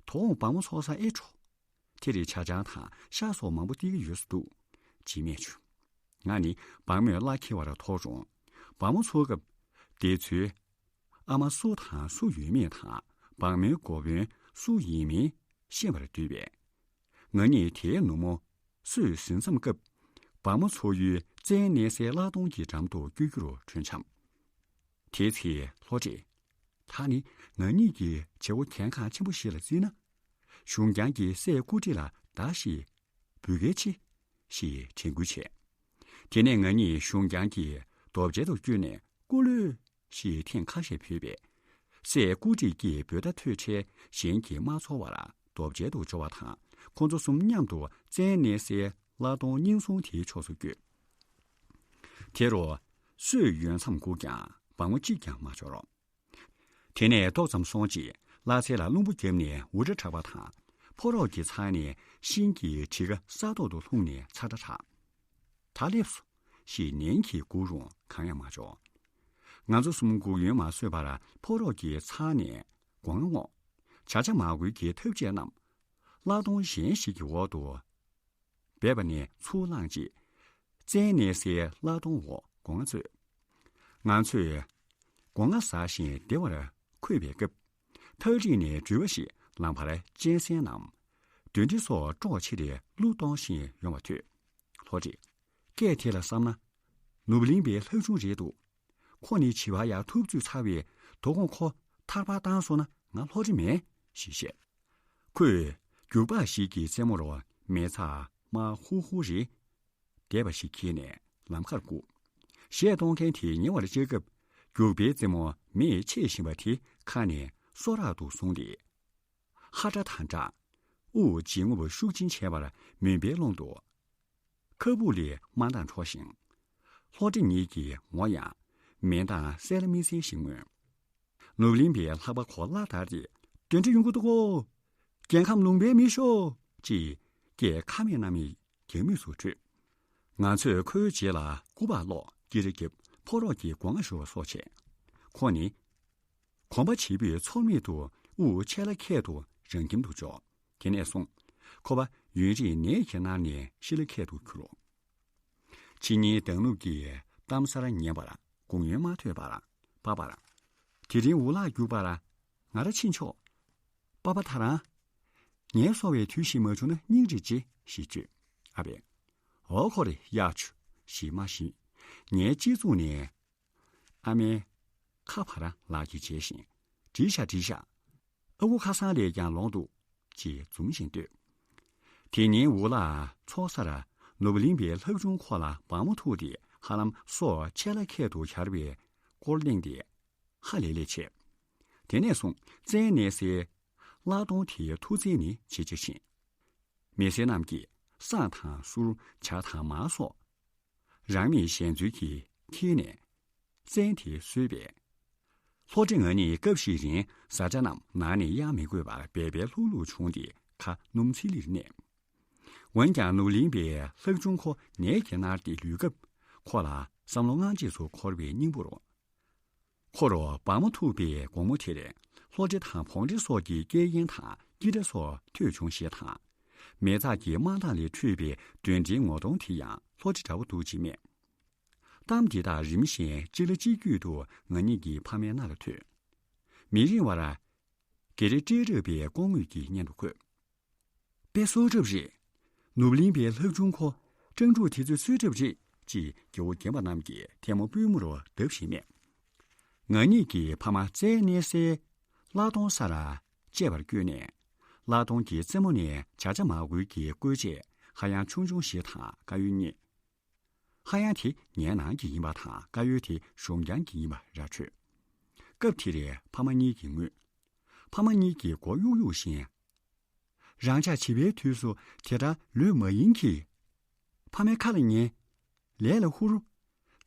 དོ་དགོང་སྦྲང་མོ་འཚོགས་ས་ཨེ་འགྲོ། དེ་རིང་ཇ་ཆང་དང་ཤ་སོགས་མང་པོ་སྟེར་གྱི་ཡོད་ས་འདུག་ཅེས་སྨྲས་བྱུང་། ང་ནི་སྦྲང་མོས་གླ་འཁེལ་བར་དོགས་བྱུང་། སྦྲང་མོ་འཚོགས་སྐབས། དེ་ཚོའི་ཨ་མ་སུ་དང་སུ་ཡོད་མེད་དང་སྦྲང་མོའི་འགོ་དཔོན་སུ་ཡིན་མིན་ཤེས་པར་འདོད་པས། ང་གཉིས་དེའི་ནུབ་མོ་སུས་ཟིན་མཚམས་སྐབས། སྦྲང་མོ་འཚོ་ཡུལ་རྩྭའི་གནས་སའི་གླ་གཏོང་གི་འགྲམ་དུ་བསྐྱོད་རྒྱུར་གྲོས་འཆམ། དེའི་ཚེ་ལྷོ་སྤྲེལ། ད་ནི་ང་གཉིས་ཀྱི་བྱེད་སྒོ་གལ་འགངས་ཆེན་པོ་ཞིག་ལ་བརྩིས་ན། གཞུང་རྐྱང་གི་སྲས་སྐུ་བགྲེས་ལ་བརྡ་ཞིག་ འབོད་སྐུལ་བྱེད། ཞེས་དྲན་སྐུལ་བྱས། དེ་ནས་ང་གཉིས་གཞུང་རྐྱང་གི་རྡོ་གཅལ་དུ་བསྐྱོད་ནས་སྐུ་ལུས། ཞེས་ཐེངས་ཁ་ཤས་བོས་པས། སྲས་སྐུ་བགྲེས་ཀྱི་འབོད་སྒྲ་ཐོས་འཕྲལ་གཞན་གྱིས་མ་ཚོར་བར་རྡོ་གཅལ་དུ་འབྱོར་བ་དང་ཁོང་ཚོ་གསུམ་མཉམ་དུ་བཙན་གནས་སའི་གླ་གཏོང་རྙིང་སྲུང་དེའི་ཕྱོགས་སུ་བསྐྱོད། དེ་རུ་སོས་ཡོལ་མཚམས་སྒུག་ཀྱང་འབག་མོ་གཅིག་ཀྱང་མ་འབྱོར། དེ་ནས་ཏོག་ཙམ་སོང་རྗེས་གླ་ཚལ་ལ་རླུང་བུ་བརྒྱབ་ནས་འུར་སྒྲ་གྲགས་པ་དང་ཕོ་རོག་གི་ཚང་ནས་ཤིང་གི་གྲི་ཁ་ས་ཐོག་ཏུ་ལྷུང་ནས་ཚ་སྒྲ་གྲགས། ད་སླེབས་སོ། ཞེས་ནན་གྱིས་སྒུག་རུང་གང་ཡང་མ་བྱུང་། ང་ཚོ་གསུམ་སྒུག་ཡུན་མ་སོས་པར་ཕོ་རོག་གི་ཚང་ནས་སྒོ་ང་སྔོག་བྱ་བྱ་མ་གོས་ཀྱི་ཐབ་ཆས་རྣམས་གླ་གཏོང་གཞན་ཞིག་གི་འོག་ཏུ་སྦས་པ་ནས་ཚུར་བླངས་རྗེས། བཙན་གནས་སའི་གླ་གཏོང་འོག་སྒོ་ང་འཚོལ། ང་ཚོས་སྒོ་ང་ཟ་ཞིང་བདེ་བར་འཁོད་པའི་སྐབས། ཐག་རིང་ནས་འགྲུལ་པ་ཞིག་ལམ་བར་གཅན་གཟན་ནམ། གདོན་འདྲེ་སོགས་དཀྲོགས་ཕྱིར་གླུ་གཏོང་བཞིན་ཡོང་བ་ཐོས། ལྷོ་འདྲེས། སྐད་དེ་ལ་བསམ་ན། ནུབ་གླིང་པའི་ལྷ་ཆུང་རེད་འདུག་ཁོ་ནི་བྱིས་པ་ཡར་ཐུབ་ཚོད་ཚར་བས་དོ་དགོང་ཁོ་ཐར་པ་བཏང་སོང་ན་ང་ལྷོ་འདྲེ་མེད། ཞེས་བཤད། ཁོས་རྒྱུག་པ་ཞིག་གི་རྩེ་མོར་མེ་ཚ་དམར་ཧུར་ཧུར་རེད། བསྡད་པ་ཞིག་ཁྱེར་ནས་ལམ་ཁར་བཀུག་གཞས་གཏོང་མཁན་དེས་ཉེ་བར་བཅར་སྐབས་རྒྱུག་པའི་རྩེ་མོ་མེས་ཆད་བཞིན་པ་དེ་ཁ་ནས་སོ་རག་ཏུ་བཟུང་སྟེ། ཧ་སྒྲ་དང་སྦྲགས། དབུགས་འབྱིན་རྔུབ་ཤུགས་ཆེན་བྱས་པར་མུན་པའི་ཀློང་དུ། ཁ་སྦུག་ལས་དམར་མདངས་འཕྲོ་ཞིང་། ལྷོ་འདྲེ་ཉིད་ཀྱི་ངོ་ཡང་མེ་མདངས་གསལ་ལ་མི་གསལ་ཞིག་མངོན། ནུབ་གླིང་པའི་ལྷགས་པ་ཁོ་བླ་དར་ཏེ། གདོན་འདྲེ་ཡོང་གི་འདུག་གོ། རྒྱལ་ཁམས་ལུང་པའི་མི་ཤོག་ཅེས་སྐད་ཁ་མེད་སྣ་མེད་རྒྱང་མིག་སུ་འཕྲོས། ང་ཚོས་ཁོའི་རྗེས་ལ་སྐུ་པར་སློག་སྐྱིལ་ཀྲི་བརྒྱབ་ཕོ་རོག་གི་སྒོ་ང་ཞུ་བ་སོགས་བྱས། ཁོ་ནི། གོམ་པ་བྱེད་པོས་ཚོར་མེད་དུ་དབུགས་ཆད་ལ་ཁད་དུ་རང་ཁྱིམ་དུ་འབྱོར། དེ་ནས་བཟུང་ཁོ་པ་ཡུན་རིང་ནད་ཀྱིས་མནར་ནས་ཤི་ལ་ཁད་དུ་གྱུར། ཕྱི་ཉིན་མདང་ནུབ་ཀྱི་གཏམ་གསར་ཉན་པར་དགོངས་ཡོན་མ་ཐོས་པར་པ་པར། དེ་རིང་འུ་ལག་རྒྱུག་པར་ང་རང་ཕྱིན་ཆོག་པ་པ་ད་རང་། ངལ་གསོ་བའི་དུས་ཤིག་མ་བྱུང་ན་སྙིང་རེ་རྗེ་ཞེས་བརྗོད། ཨ་ཕས། འོ་ཁོ་རེ་གཡག་ཆུ་ཞེས་མ་ཞུས། ངའི་སྤྱི་གཙུག་ནས། ཨ་མའི་ཁ་བར་ལག་གིས་འཇལ་བཞིན། བྲིས་ཤག་བྲིས་ཤག་ཨ་ཁུ་ཁ་སང་ལས་ཀྱང་ལོངས་འདུག་ཅེས་འཛུམ་བཞིན་བསྟོད། དེ་ཉིན་འུ་ལག་ཚོགས་སར་ནུབ་གླིང་པའི་ལྷ་ཆུང་ཁོ་ལ་བག་མོ་ཐུག་སྟེ་ཧ་ལམ་སོ་ཆད་ལ་ཁད་དུ་གྱར་བའི་སྐོར་གླེང་སྟེ་ཧ་ལས་ལས་བྱས། དེ་ནས་བཟུང་བཙན་གནས་སའི་གླ་གཏོང་དེའི་མཐོ་ཚད་ནི་ཇེ་ཆེར་ཕྱིན། མི་སེར་རྣམས་ཀྱིས་སྲང་དང་གསུར་ཇ་དང་མར་སོགས། རང་མོས་གཞན་འཚོལ་གྱིས་འཁྱེར་ནས་བཙན་དེ་གསོས་པས། ལྷོ་འདྲེ་ང་གཉིས་སྐབས་ཤིག་རིང་བཟའ་བཅའ་རྣམས་ནང་ནས་གཡར་མི་དགོས་པར་འབད་པས་ལྷུག་ལྷུག་བྱུང་སྟེ་ཁ་སྣུམ་ཚིལ་ལེར་གནས། འོན་ཀྱང་ནུབ་གླིང་པའི་ལྷ་ཆུང་ཁོ་ནད་ཀྱིས་མནར་ཏེ་ལུས་སྐབས་ཁོ་ལ་བསམ་བློ་སྔ་རྗེས་སུ་འཁོར་བའི་སྙིང་པོར། ཁོ་རུ་བག་མོ་ཐུག་པའི་དགོང་མོ་དེར་ལྷོ་འདྲེ་དང་བོང་འདྲེ་སོགས་ཀྱི་སྐད་ཡན་དང་སྐྱིད་སྒྲ་སོགས་ཐོས་བྱུང་ཞེས་དང་། མེ་སྟག་གི་དམར་མདངས་ལས་འཕྲོས་པའི་གདོན་འདྲེའི་ངོ་གདོང་དེ་ཡང་ལྷོ་འདྲེ་འདྲ་བོ་འདུག་ཅེས་སྨྲས། གཏམ་འདི་དག་རིམ་བཞིན་གཅིག་ལ་གཅིག་བརྒྱུད་དུ་ང་གཉིས་ཀྱི་ཕ་མའི་རྣ་ལ་ཐོས། མི་རིང་བར། རྒྱལ་རིགས་སྤྲེལ་རབས་པའི་སྐུ་ངོ་གི་སྙན་དུ་འཁོད། དཔེ་སྲོག་གྲབས་རེད། ནུབ་གླིང་པའི་ལྷ་ཆུང་ཁོ་སྤྲང་ཕྲུག་དེ་ཚོའི་གསོད་གྲབས་རེད་ཅེས་རྒྱལ་བོ་རྒན་པ་རྣམས་ཀྱིས་ཐལ་མོ་པུས་མོར་བརྡབས་བཞིན་སྨྲས། ང་གཉིས་ཀྱི་ཕ་མ་བཙན་གནས་སའི་གླ་གཏོང་སར་བཅད་པར་བསྐྱོད་ནས། གླ་གཏོང་གི་རྩེ་མོ་ནས་བྱ་བྱ་མ་གོས་ཀྱི་བཀོལ་ཆས་ཧ་ཡང་ཆུང་ཆུང་ཞིག་དང་དཀར་ཡོལ་གཉིས། ཧ་ཡང་དེ་ངའི་ནང་གི་ཡིན་པ་དང་དཀར་ཡོལ་དེ་གཞུང་རྐྱང་གི་ཡིན་པ་ར་འཕྲོད། སྐབས་དེར་ཕ་མ་གཉིས་ཀྱིས་ངུས། ཕ་མ་གཉིས་ཀྱིས་མགོ་གཡུག་གཡུག་བཞིན། རང་ཅག་བྱིས་པའི་དུས་སུ་དེ་ལྟར་ལོས་མ་ཡིན་གྱི། ཕ་མའི་ཁ་ལ་ཉན། ལས་ལ་ཧུར།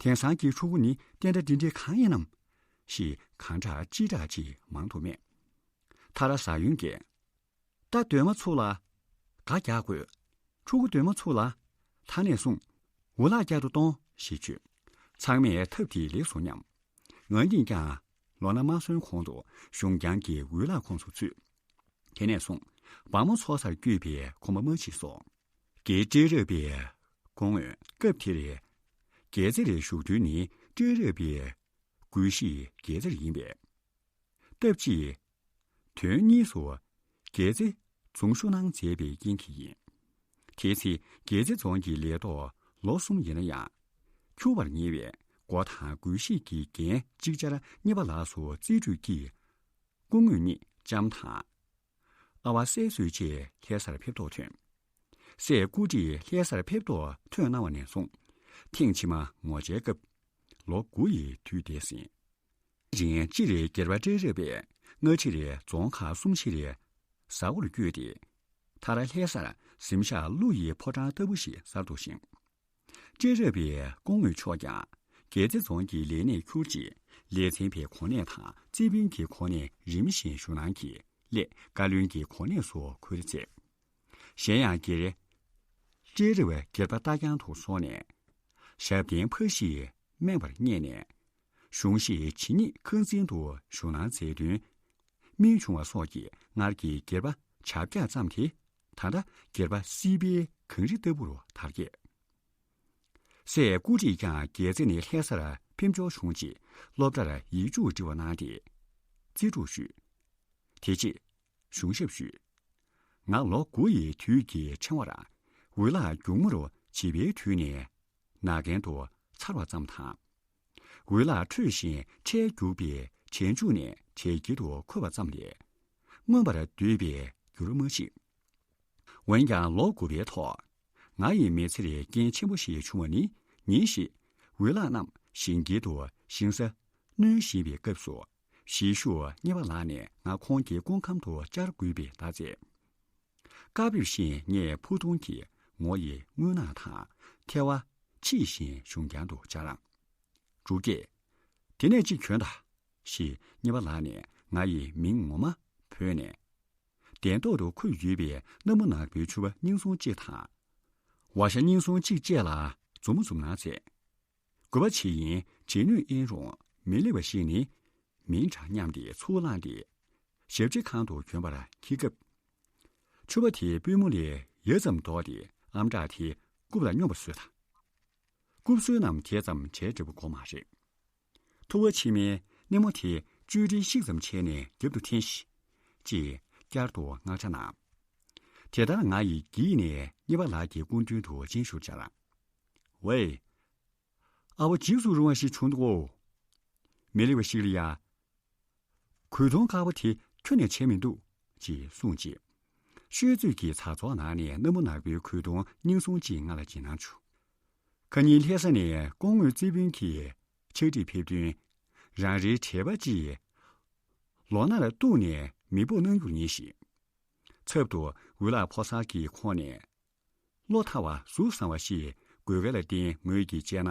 དེང་སང་གི་ཕྲུ་གུ་ནི་བསྟན་དགྲ་འདི་འདྲས་གང་ཡིན་ནམ། ཞེས་གང་དྲག་ཅི་དྲག་ཅིག་མང་དུ་སྨྲས། ཐ་ར་ཟ་ཡོན་གྱིས། རྟ་སྡོད་མ་ཚུགས་ལ། སྒ་རྒྱག་དགོས། ཕྲུ་གུ་སྡོད་མ་ཚུགས་ལ། ད་ནས་བཟུང་། འུ་ལག་བསྐྱར་དུ་གཏོང་ཞེས་བརྗོད། ཚང་མས་ཐབས་དེ་ལེགས་སོ་སྙམ། ང་གཉིས་ཀྱང་ལོ་ན་མ་སོན་གོང་དུ་གཞུང་རྐྱང་གི་འུ་ལག་ཁོངས་སུ་ཚུད། དེ་ནས་བཟུང་བག་མོ་འཚོ་སར་བསྐྱོད་པའི་ཁོམ་པ་མ་མཆིས་སོ། རྒྱལ་སྤྲེལ་རབས་པའི་སྐུ་ངོས་སྐབས་དེར་རྒྱལ་རྩེར་བཞུགས་དུས་ནི་སྤྲེལ་རབས་པའི་དགོས་གཞི་རྒྱལ་རྩེར་ཡིན་པས། སྟབས་གཅིག་དོན་གཉིས་སུ་རྒྱལ་རྩེ་རྫོང་བཞུགས་གནང་མཛད་པའི་རྐྱེན་གྱིས་ཡིན། དེའི་ཚེ་རྒྱལ་རྩེ་རྫོང་གི་ལས་ཐོག་ལོ་གསུམ་ཡིན་ན་ཡང་འཁྱོལ་བར་ངེས་པས་སྒོ་དང་སྒོ་བཞི་གི་འགན་ཅིག་ཅར་གཉེར་པ་ལགས་སུ་རྩིས་སྤྲོད་ཀྱིས་སྐུ་ངོ་གཉིས་ལྕམ་དང་ཨ་བ་སྲས་གསོལ་རྗེས་ལྷ་སར་ཕེབས་ཐོག་ཐོན། སྲས་སྐུ་བགྲེས་ལྷ་སར་ཕེབས་ཐོག་ཐོན་གནང་བ་ནས་བཟུང་། ཐེངས་ཕྱི་མ་ངོ་བཅར་སྐབས་ལོ་དགུ་ཡི་དུས་འདས་ཟིན། རིང་སྤྱིར་སྒེར་པ་སྤྲེལ་རབ་པས་སྔ་ཕྱིར་རྫོང་ཁག་གསུམ་ཕྱིར་ཟ་འོར་བསྐྱོད་དེ། མཐར་ལྷ་སར་གཟིམ་ཤག་ཀླུ་ཡི་ཕོ་བྲང་ལྟ་བུ་ཞིག་གསར་འཛུགས་ཤིང་། སྤྲེལ་རབ་པའི་སྐུ་ངོ་མཆོག་ཀྱང་རྒྱལ་རྩེ་རྫོང་གི་ལས་སྣེར་གྱུར་ཅིང་། ལས་ཚན་པའི་གོ་གནས་དང་རྩིས་དཔོན་གྱི་གོ་གནས་རིམ་བཞིན་ཞུ་གནང་གིས་སླད་བཀའ་བློན་གྱི་གོ་གནས་སུ་འཁོད་མཛད། གཞན་ཡང་སྒེར་སྤྲེལ་རབ་པའི་སྒེར་པ་རྟ་རྐྱང་དུ་སོང་ནས། ཞབས་བརྟན་ཕ་གཞིས་སྨན་པར་གཉེར་ནས། གཞུང་བཞེས་ཇི་སྙེད་ཁང་འཛིན་དུ་ཞུགས་གནང་མཛད་དོན། སྨན་བྱུང་བ་སོགས་ཀྱིས་སྔར་གྱི་སྒེར་པ་བྱ་བརྒྱ་ཙམ་དེ། ད་ལྟ་སྒེར་པ་སྲིད་པའི་གངས་རི་ལྟ་བུར་དར་རྒྱས། སྲས་སྐུ་བགྲེས་ཀྱང་རྒྱལ་རྩེ་ནས་ལྷ་སར་ཕེབས་འབྱོར་བྱུང་རྗེས། སློབ་གྲྭར་ཡིག་རྒྱུགས་འབྲི་བ་གནང་སྟེ། རྩིས་ཁྲུག་ཞུས། དེ་རྗེས་གཞུང་ཞབས་ཞུས། ང་ལོ་དགུ་ཡི་དུས་ཀྱི་ཕྲེང་བར། འོད་ལག་མགྱོགས་མོར་བྱིས་པའི་དུས་ནས་ན་རྒན་དུ་འཚར་བ་ཙམ་དང་། འོད་ལག་འཕྲོད་བཞིན་འཕྲལ་རྒྱུག་པའི་གྱེན་འཇུག་ནས་གྲལ་དཀྱིལ་དུ་འཁོད་པ་ཙམ་ལས། མངོན་པར་བསྡུས་པའི་འགྱུར་མ་མཆིས། འོན་ཀྱང་ལོ་དགུ་པའི་ཐོག་ང་ཡི་མི་ཚེར་རྐྱེན་ཆེན་པོ་ཞིག་བྱུང་བ་ནི། ཉིན་ཞིག་འོད་ལག་རྣམས་ཞིང་དཀྱིལ་དུ་ཞིང་ས་གནོན་བཞིན་པའི་སྐབས་སུ། གཞིས་བཞུགས་གཉེར་པ་ལགས་ནས་ང་ཁོང་གི་སྐུ་ཁམས་དུ་བཅར་དགོས་པའི་བརྡ་སྩལ། བཀའ་ཕེབས་བཞིན་ངས་ཕུ་ཐུང་གི་ངོ་ཡི་རྔུལ་ནག་དང་ཐལ་བ་ཕྱིས་བཞིན་གཞུང་རྐྱང་དུ་བཅར། འབྲུག་སྐད། དེ་ནས་གཅིག་གྱོན་དང་། ཞེས་གཉེར་པ་ལགས་ནས་ང་ཡི་མིང་ངོ་མ་བོས་ནས། གདན་ཐོག་ཏུ་འཁོད་ཡོད་པའི་སྣམ་བུ་ནག་པོའི་ཕྱུ་པ་རྙིང་སོང་གཅིག་དང་། ཝ་ཤ་རྙིང་སོང་གཅིག་བཅས་ལ་མཛུབ་མོ་མཛུབ་གནང་མཛད། དགོས་པ་ཇི་ཡིན་བྱེད་ནུས་ཨིན་རུང་མི་ལེགས་པ་ཞིག་ནི། མིང་གྲགས་སྙམ་སྟེ་ཚུར་བླངས་ཏེ། ཞབས་ཕྱི་ཁང་དུ་གྱོན་པར་འཁྱེར་སྐབས། ཕྱུ་པ་དེའི་པུས་མོ་ལས་ཡ་ཙམ་ལྡོག་སྟེ་ཨམ་ཕྲག་དེ་རྐུབ་ལ་སྙོམས་པ་བཟོས་དང་། རྐུབ་བཟོས་རྣམས་དེ་ཙམ་བྱས་འགྲིག་པ་གོ་མ་རེད། ཐུ་བ་ཕྱི་མའི་སྣེ་མོ་དེ་གཅོད་འདྲེ་ཤིག་ཙམ་བྱས་ནས་རྒྱབ་ཏུ་འཐེན་ཤིག་ཅེས་བསྐྱར་དུ་མངགས་ཆ་གནང་། དེ་ལྟར་ང་ཡིས་བགྱིས་ནས་གཉེར་པ་ལགས་ཀྱི་སྐུ་མདུན་དུ་སྤྱན་ཞུར་སྦྱར། ཝེ། ཨ་བོ་འཇིགས་སུ་རུང་བ་ཞིག་བྱུང་འདུག་གོ། མི་ལེགས་པ་ཞིག་ལ་ཡ། གོས་ཐུང་དཀར་པོ་དེ་ཁྱོན་ནས་བྱས་མི་འདུག་ཅེས་གསུངས་རྗེས། ཤོད་ཚོད་ཀྱི་ཚ་ཚོགས་ནང་ནས་སྣམ་བུ་ནག་པོའི་གོས་ཐུང་རྙིང་སོང་གཅིག་ང་ལ་བྱིན་གནང་བྱུང་། ཁ་ཉིན་ལྷ་ས་ནས་སྐུ་ངོ་རྩིས་དཔོན་གྱི་ཕྱག་བྲིས་ཕེབས་དོན། རང་རེའི་བྲེལ་བ་ཅིག་ལོ་ན་ལ་གཏུགས་ནས་མི་འབོག་གནང་རྒྱུར་ངེས་ཤིང་། ཚབ་ཏུ་འོད་ལག་ཕོ་གསར་གྱི་ཁོངས་ནས། བློ་ཐར་བ་གཟུགས་བཟང་བ་ཞིག་དགོས་གལ་ལ་བརྟེན་ངོས་ཀྱིས་བཅད་ན།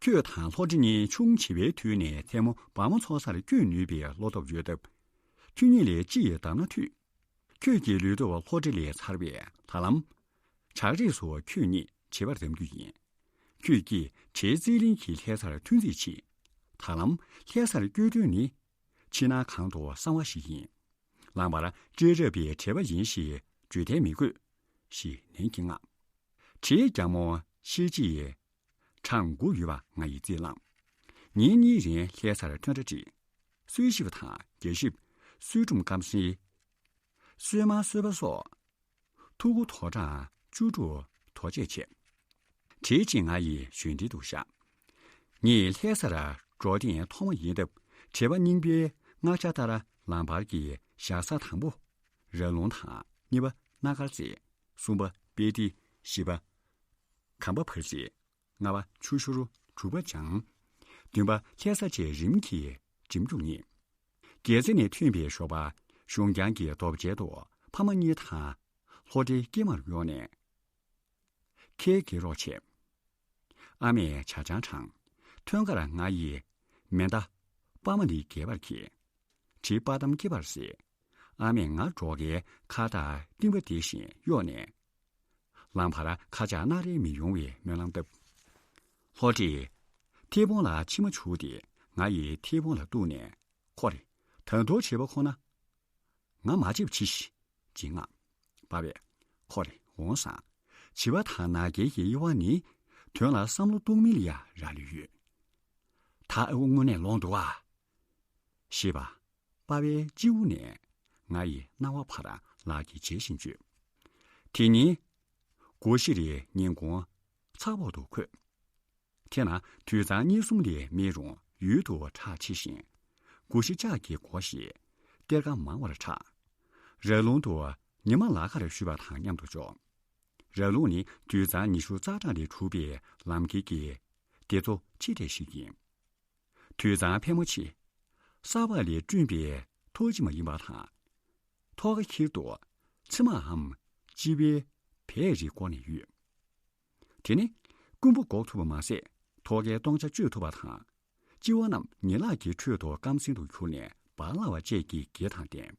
ཁྱོད་དང་ལྷོ་བྲེ་གཉིས་ཆུང་བྱིས་པའི་དུས་ནས་མཚན་མོ་བ་མོ་འཚོ་སར་བསྐྱོད་ནུས་པའི་བློ་སྟོབས་ཡོད་སྟབས། ཁྱོད་གཉིས་ལས་གཅིག་ཡི་བདམས་ན་འཐུས། ཁྱོད་ཀྱི་ལུས་སྟོབས་ལྷོ་བྲེ་ལས་འཚར་བས་ད་ལམ། བྲག་རིས་སུ་ཁྱོད་གཉིས་བྱིས་པར་བདམས་རྒྱུ་ཡིན། ཁྱོད་ཀྱིས་བྲེ་རྩེ་གླིང་གི་ལྷ་སར་ཐོན་རྩིས་བྱེད། ད་ལམ་ལྷ་སར་བསྐྱོད་དོན་ནི། ཕྱི་ནང་གང་དུ་གསང་བ་ཞིག་ཡིན། ལམ་བར་སྤྲེལ་རབ་པའི་བྲེལ་བ་ཡིན་ཞེས་བརྗོད་གཏན་མི་དགོས། ཞེས་ནན་གྱིས་མངགས། བྲེའི་རྒྱ་མོ་ཤེལ་ལྕེ་ཡི་གྲངས་དགུ་ཡོད་པ་ང་ཡིས་རྩིས་བླངས། ཉིན་གཉིས་རིང་ལྷ་སར་ཐོན་སྒྲ་བསྒྲིགས། གསོལ་ཞིབ་དང་རྒྱ་ཞིབ། གསོལ་ཀྲུམ་སྐམ་སིལ། གསོལ་མ་གསོལ་པ་སོགས། ཐུགས་ཁུར་དོ་གྲངས་བཅུ་དྲུག་དོ་ཆས་བྱས། བྲེ་གཅིག་ང་ཡི་གཞོན་འདྲིས་འདུག་ཤག་ངས་ལྷ་སར་འགྲོ་ཐེངས་ཐོག་མ་ཡིན་སྟབས་བྲེལ་བ་རྙིང་པའི་མངགས་བྱ་ལྟར་ལམ་བར་གྱི་ཞག་གཟའ་དང་པོ་ར་ལུང་དང་། གཉིས་པ་སྣ་དཀར་རྩེ། གསུམ་པ་དཔལ་སྡེ། བཞི་པ་གམ་པ་བར་རྩེ། ལྔ་པ་ཆུ་ཤུར། དྲུག་པ་བྱང་། བདུན་པ་ལྷ་ས་བཅས་རིམ་གྱིས་འགྲིམ་རྒྱུར་ངེས། རྒྱལ་རྩེ་ནས་ཐོན་པའི་ཞོགས་པ་གཞུང་རྐྱང་གི་རྡོ་གཅལ་དུ་ཕ་མ་གཉིས་དང་ལྷོ་བྲེ་སྐྱེས་མར་གཡོགས་ནས། ཁལ་བརྒལ་རོགས་བྱས། ཨ་མས་ཇ་ཆང་དྲངས། ཐོན་ཁར་ང་ཡིས་མེ་མདའ་པར་མ་ནི་བརྒལ་བར་འཁྱེར། གྲི་པར་དམ་སྐེད་པར་བསྲེས། ཨ་མས་ང་འགྲོ་ཁའི་ཁ་བཏགས་རྟིང་པ་འདེད་བཞིན་གཡོགས་ནས། ལམ་བར་ཁ་ཆག་སྣ་རལ་མི་ཡོང་བའི་སྨོན་ལམ་བཏབ། ལྷོ་བྲེ་ཐེ་བོང་ལ་མཆིལ་མ་བྱུགས་ཏེ་ང་ཡི་ཐེ་བོང་ལ་གཏུགས་ནས། ཁོ་རེ། ད་དུང་བྱིས་པ་ཁོ་ན། ང་མ་བྱེད་པ་བྱེད་ཤིག་ཅེས་མངགས། པ་བས། ཁོ་རེ་འོང་སང་། བྱིས་པ་དང་ན་རྒན་གྱི་དབྱེ་བ་ནི། དོན་ལ་བསམ་བློ་གཏོང་མིན་ལ་ཡང་རག་ལས་ཡོད། ད་ཨ་ཁུ་དངོས་གནས་ལོང་འདུག་ཨ། ཞེས་པ། པ་བའི་སྤྱི་བོ་ནས་ང་ཡི་རྣ་བ་བར་ལག་གིས་འཇལ་བཞིན་བརྗོད། དེ་ཉིན། སྒོ་བཞི་རེའི་ཉིན་གུང་ཚ་འོག་ཏུ་འཁོད། དེ་ན་དུད་ཚང་གཉིས་གསུམ་ལས་མེད་རུང་ཡུལ་དུ་ཁྲག་ཆེ་ཞིང་། སྒོ་བཞི་ལྕགས་ཀྱིས་བསྐོར་ཞིང་གཏེར་ཁ་མང་བར་གྲགས། ར་ལུང་དུ་ཉི་མ་ལ་ཁར་བཞུད་པ་དང་མཉམ་དུ་འཇོག། ར་ལུང་ནི་དུད་ཚང་ཉི་ཤུ་རྩ་གྲངས་ལས་གྲུབ་པའི་ལམ་ཁྱེར་གྱི་སྡེ་ཚོ་ཆེ་གྲས་ཤིག་ཡིན། དུད་ཚང་ཕལ་མོ་ཆེ་ས་བག་ལས་བསྐྲུན་པའི་ཐོག་ཅིག་མ་ཡིན་པ་དང་། ཐོག་ཁ་འཁྱེར་དུ་ཕྱེ་མའམ་ལྕི་བའི་བལ་རིགས་བསྐོར་ནས་ཡོད། དེ་ནི་རྐུན་པོ་འགོག་ཐུབ་པ་མ་ཟད། ཐོག་ཁའི་སྟོང་ཆ་གཅོད་ཐུབ་པ་དང་། ལྕི་བ་རྣམས་ཉི་ལག་གི་ཁྲོད་དུ་སྐམ་སིང་དུ་གྱུར་ནས་འབར་སླ་བ་བཅས་ཀྱི་དགེ་དང་ལྡན།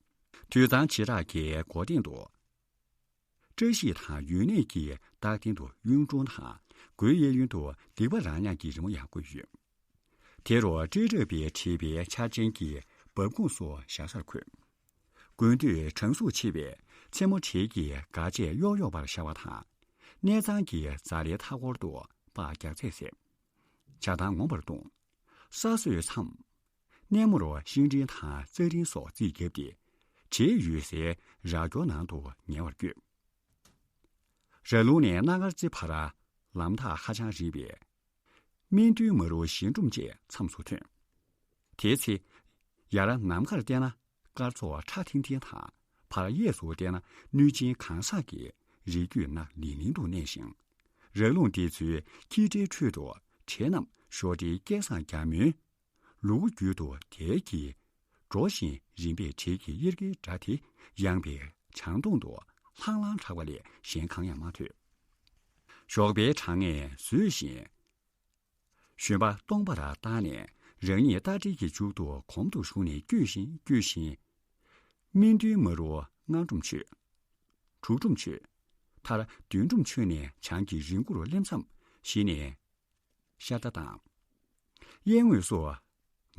དུད་ཚང་བྱེ་བྲག་གི་སྒོ་སྟེང་དུ། བཀྲ་ཤིས་དང་ཡོན་གནས་ཀྱི་རྟགས་སྟེང་དུ་གཡུང་དྲུང་དང་སྒོའི་གཡས་གཡོན་དུ་སྡིག་པ་རང་ཉིད་ཀྱི་རི་མོ་ཡང་བརྐོས་ཡོད། དེ་རུ་སྤྲེལ་རབ་པའི་བྲིས་པའི་ཆར་ཅན་གྱི་འབབ་ཁུང་སོགས་བཞག་སར་འཁོད། དགུན་དུས་གྲང་ཟུག་ཆེ་བས་མཚན་མོ་དྲེལ་གྱི་སྒ་ཆས་གཡོག་གཡོག་པར་ཤར་བ་དང་། གནས་ཚང་གི་ཛ་ལའི་མཐའ་འཁོར་དུ་སྤགས་རྒྱགས་ཚད་ཟད། ཇ་དང་ངོམ་པར་ལྟུང་། ས་སྲོས་མཚམས། གནས་མོར་ཤིང་འབྲས་དང་རྩྭ་རིན་སོགས་རྩིས་བརྒྱབ་སྟེ། བྲེལ་ཡོད་སའི་ར་སྐྱོར་ནང་དུ་ཉལ་བར་བསྐྱོད། ར་ལུང་ནས་སྣ་དཀར་རྩེ་བར་ལམ་ཐག་ཧ་ཅང་རིང་བས། སྨན་སྟོན་མ་རུ་ཞིང་ཁྲོམ་བཅས་མཚམས་སུ་ཐོན། དེའི་ཚེ། ཡར་ནམ་མཁར་བལྟས་ན་སྐར་ཚོགས་ཁྲ་ཐིང་ཐིང་དང་། བར་གཡས་སུ་བལྟས་ན་གནོད་སྦྱིན་གང་ཟག་གི་རིགས་རྒྱུད་སྣ་ལིང་ལིང་དུ་གནས་ཤིང་། ར་ལུང་འདི་ཚོའི་འཁྱིལ་འདྲའི་ཁྲོད་དུ་བྲེ་རྣམས་ཞོ་འདྲའི་སྐལ་བཟང་རྒྱ་མོའི་ལུ་གུ་རྒྱུད་དུ་དལ་གྱིས་འགྲོ་བཞིན་རིམ་པས་བྲེ་གི་གཡེར་ཁའི་སྒྲ་དེ་ཡངས་པའི་བྱང་སྟོང་དུ་ལྷང་ལྷང་གྲགས་པ་ལས་གཞན་གང་ཡང་མ་ཐོས། ཞོགས་པའི་གྲང་ངར་བཟོད་བཞིན། ཞོན་པ་སྟོང་པར་བཏང་ནས་རང་ཉིད་རྟ་དྲེལ་གྱི་མཇུག་ཏུ་གོམ་དུ་ཞུགས་ནས་བསྐྱོད་བཞིན་བསྐྱོད་བཞིན། སྨན་སྟོན་མ་རུ་ལྔ་སྒྲོམ་ཆོད། དྲུག་སྒྲོམ་ཆོད། མཐར་བདུན་སྒྲོམ་ཆོད་ནས་བྱང་གི་རི་མགོ་རུ་སླེབས་མཚམས་གཞི་ནས་ཤར་ལྟ་དང་། གཡས་ངོས་སུ་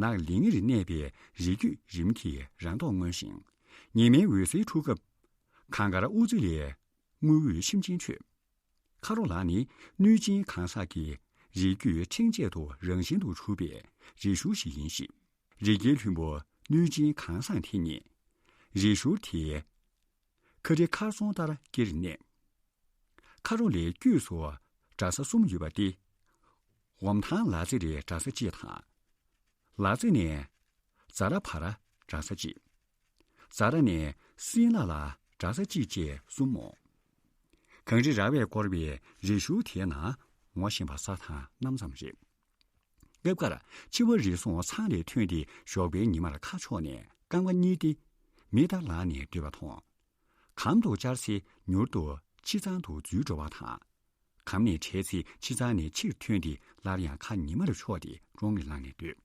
ནགས་ལིང་ངེར་གནས་པའི་རི་རྒྱུད་རིམ་གྱིས་རང་མདོག་མངོན་ཞིང་། ཉི་མའི་འོད་ཟེར་འཁྲུགས་སྐབས་གངས་དཀར་དབུ་རྩེ་ལས་དངུལ་འོད་ཆེམ་ཆེམ་འཕྲོས། ཁ་རོ་ལ་ནི་གནོད་སྦྱིན་གང་ཟག་གི་རིགས་རྒྱུད་ཕྲེང་བཅས་སུ་རང་བཞིན་དུ་གྲུབ་པའི་རི་ཤུལ་ཞིག་ཡིན་ཞིང་། རི་རྒྱལ་ལྷུན་པོ་གནོད་སྦྱིན་གང་ཟག་དེ་ཉིད་རི་ཤུལ་དེའི་ཁ་རི་ཁར་སོང་ལྟར་དཀྱིལ་གནས། ཁ་རོ་ལའི་དཀྱུས་སུ་གྲྭ་ས་གསུམ་ཡོད་པ་སྟེ། འོམ་ཐང་ལ་རྩེ་རུ་གྲྭ་ས་གཅིག་དང་། ལ་རྩེ་ནས་ཛ་ར་བར་གྲྭ་ས་གཅིག། ཛ་ར་ནས་སྲིན་ལ་ལ་གྲྭ་ས་གཅིག་བཅས་གསུམ་མོ། གངས་རི་ར་བས་བསྐོར་བའི་རི་ཤུལ་དེའི་ནང་ངོ་ཤེས་པ་ས་དང་གནམ་ཙམ་རེད། སྐབས་འགར་འཆི་བ་རེ་ཟུང་ཚང་ལས་ཐོན་ཏེ་ཞོགས་པའི་ཉི་མར་ཁ་ཕྱོགས་ནས་རྐང་པ་གཉིས་ཏེ་མི་དང་ལངས་ནས་སྡོད་པ་མཐོང་། གམ་དུ་བཅར་ཚེ་མྱུར་དུ་ཁྱི་ཚང་དུ་འཛུལ་འགྲོ་བ་དང་། གམ་ནས་བྲལ་ཚེ་ཁྱི་ཚང་ནས་ཕྱིར་ཐོན་ཏེ་སླར་ཡང་ཁ་ཉི་མར་ཕྱོགས་ཏེ་གྲོང་ལ་ལངས་ནས་སྡོད།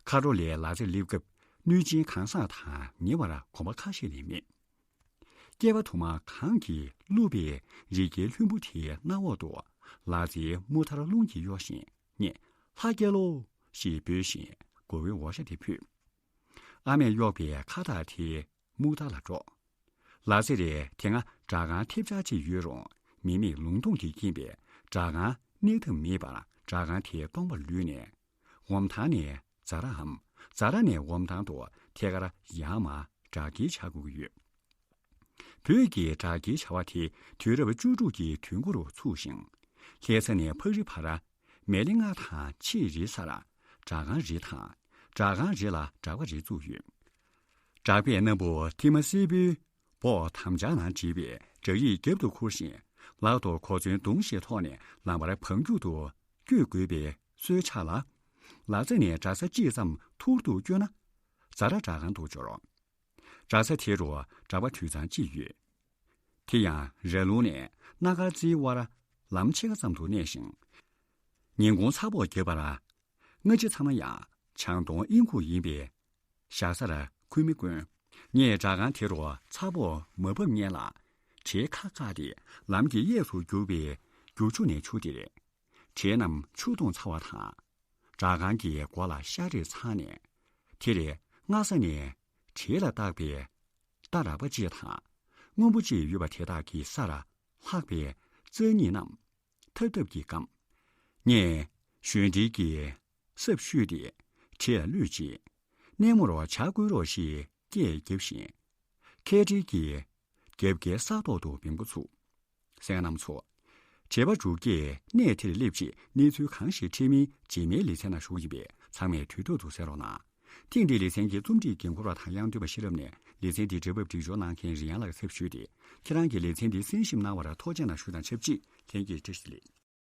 ཁ་རོ་ལའི་ལ་རྩེར་སླེབས་སྐབས་གནོད་སྦྱིན་གང་ཟག་དང་ཉེ་བར་གོམ་པ་ཁ་ཤས་ལས་མེད། སྐྱེས་པ་དུ་མ་གང་གིས་བླུ་བའི་རི་རྒྱལ་ལྷུན་པོ་དེའི་གནམ་འོག་ཏུ་ལ་རྩེའི་དམུ་ཐར་རླུང་གིས་གཡོ་ཞིང་ངས་ལྷ་རྒྱལ་ལོ་ཞེས་འབོད་བཞིན་མགོ་བོའི་འོག་ཞྭ་དེ་ཕུད། ཨ་མས་གཡོགས་པའི་ཁ་བཏགས་དེ་དམུ་ཐར་ལ་སྒྲོག། ལ་རྩེ་རེད། དེ་སྔ་སྦྲག་ཁང་ཐེབས་ཆག་ཅིག་ཡོད་རུང་མི་མེད་ལུང་སྟོང་གིས་ཁེངས་པས་སྦྲག་ཁང་གནས་ཐབས་མེད་པར་སྦྲག་ཁང་དེ་སྟོང་པར་ལུས་ནས། འོམ་ཐང་ནས་ཛ་རའམ་ཛ་ར་ནས་འོམ་ཐང་དུ་ཐད་ཀར་ཡར་མར་སྦྲག་སྐྱེལ་བྱ་དགོས་ཀྱི་ཡོད། བོད་ཀྱི་སྦྲག་སྐྱེལ་བྱ་བ་དེ་དུས་རབས་བཅུ་དྲུག་གི་དུས་འགོ་རུ་ཚུགས་ཤིང་། ལྷ་ས་ནས་ཕག་རི་བར་མལ་ལེ་ལྔ་དང་ཕྱེད་རེའི་སར་སྦྲག་ཁང་རེ་དང་སྦྲག་ཁང་རེ་ལ་སྦྲག་པ་རེ་བཙུགས་ཡོད། སྦྲག་པས་སྣམ་བུ་ཐིག་མ་སེར་པོའི་འབོག་དམ་བཅའ་ནང་བྲིས་པའི་བྲག་ཡིག་རྒྱབ་ཏུ་ཁུར་ཞིང་ལག་ཏུ་གོ་མཚོན་མདུང་ཞིག་ཐོགས་ནས་ལམ་བར་བང་རྒྱུག་ཏུ་བསྐྱོད་དགོས་པའི་སྲོལ་ཆགས་ལ། ལ་རྩེ་ནས་གྲྭ་ས་གཅིག་ཙམ་ཐུར་དུ་བསྐྱོད་ན་ཛ་ར་སྦྲག་ཁང་དུ་འབྱོར། གྲྭ་ས་དེ་རུ་སྦྲག་པ་དུད་ཚང་གཅིག་ཡོད། དེ་ཡང་ར་ལུང་ནས་སྣ་དཀར་རྩེའི་དབར་ལམ་ཕྱེད་ཀ་ཙམ་དུ་གནས་ཤིང་། ཉིན་གུང་ཚ་ཕོག་བརྒྱབ་པར། སྔ་ཕྱི་ཚང་མ་ཡང་བྱང་གདོང་དབྱིན་ཁུག་ཡིན་པས། ཞག་སར་ཁུར་མི་དཀོན། ངས་སྦྲག་ཁང་དེ་རུ་ཚ་ཕོག་མ་བབས་སྔོན་ལ། བྲེ་ཁ་བཀག་སྟེ་ལམ་གྱི་གཡས་སུ་རྒྱུག་པའི་རྒྱུག་ཆུ་ནས་ཆུ་དེར། བྲེ་རྣམས་ཆུ་བཏུང་ཚར་བ་དང་། སྦྲག་ཁང་གི་སྒོ་ལ་ཤ་རས་ཚང་ནས། དེར་སྔ་ས་ནས་བྲེ་ལ་བཏགས་པའི་རྟ་རགས་པ་གཅིག་དང་། སྔོན་པོ་གཅིག་ཡོད་པ་དེ་དག་གི་སར་ལྷགས་པའི་རྩྭ་གཉིས་རྣམས་ཐབ་ཐབ་ཀྱིས་བསྐམས། ངས་ཞོན་འབྲིའི་གི་སྲབ་བཤུས་ཏེ་བྲེ་ལ་གློད་ཅིང་། སྣེ་མོར་བྱ་བསྐོལ་རོགས་ཞེས་སྐད་བརྒྱབ་བཞིན། ཁལ་འབྲིའི་གི་རྒྱབ་ཀའི་ས་ཐོག་ཏུ་བེམ་པོ་ཚུགས། གསན་མཁན་རྣམ་ཚོ། བྲེ་བ་འབྲུག་རྒྱས་གནས་དེར་སླེབས་རྗེས་གནས་ཚུལ་གང་ཞིག་འཕྲད་མིན་རྗེས་མའི་ལེ་ཚན་ནང་ཞུ་གི་ཡིན་པས་ཚང་མས་དུས་ཐོག་ཏུ་གསན་རོགས་གནང་། ཐེངས་འདིའི་ལེ་ཚན་གྱི་རྩོམ་སྒྲིག་འགན་འཁུར་བ་དང་དབྱངས་སྒྲོན་པ་ཤེས་རབ་ནས་ ལེ་ཚན་འདིའི་འབྲེལ་པ་སྒྲིག་སྦྱོར་གནང་མཁན་རིན་དབྱངས་ལགས་ཚབ་ཞུས་ཏེ། ཁྱེད་རང་གིས་ལེ་ཚན་འདི་གསན་ཞིབ་གནང་བར་ཐུགས་རྗེ་གནང་ཞུ་དང་ཆབས་ཅིག་ལྷན་རྒྱས་བཀྲ་ཤིས་བདེ་ལེགས།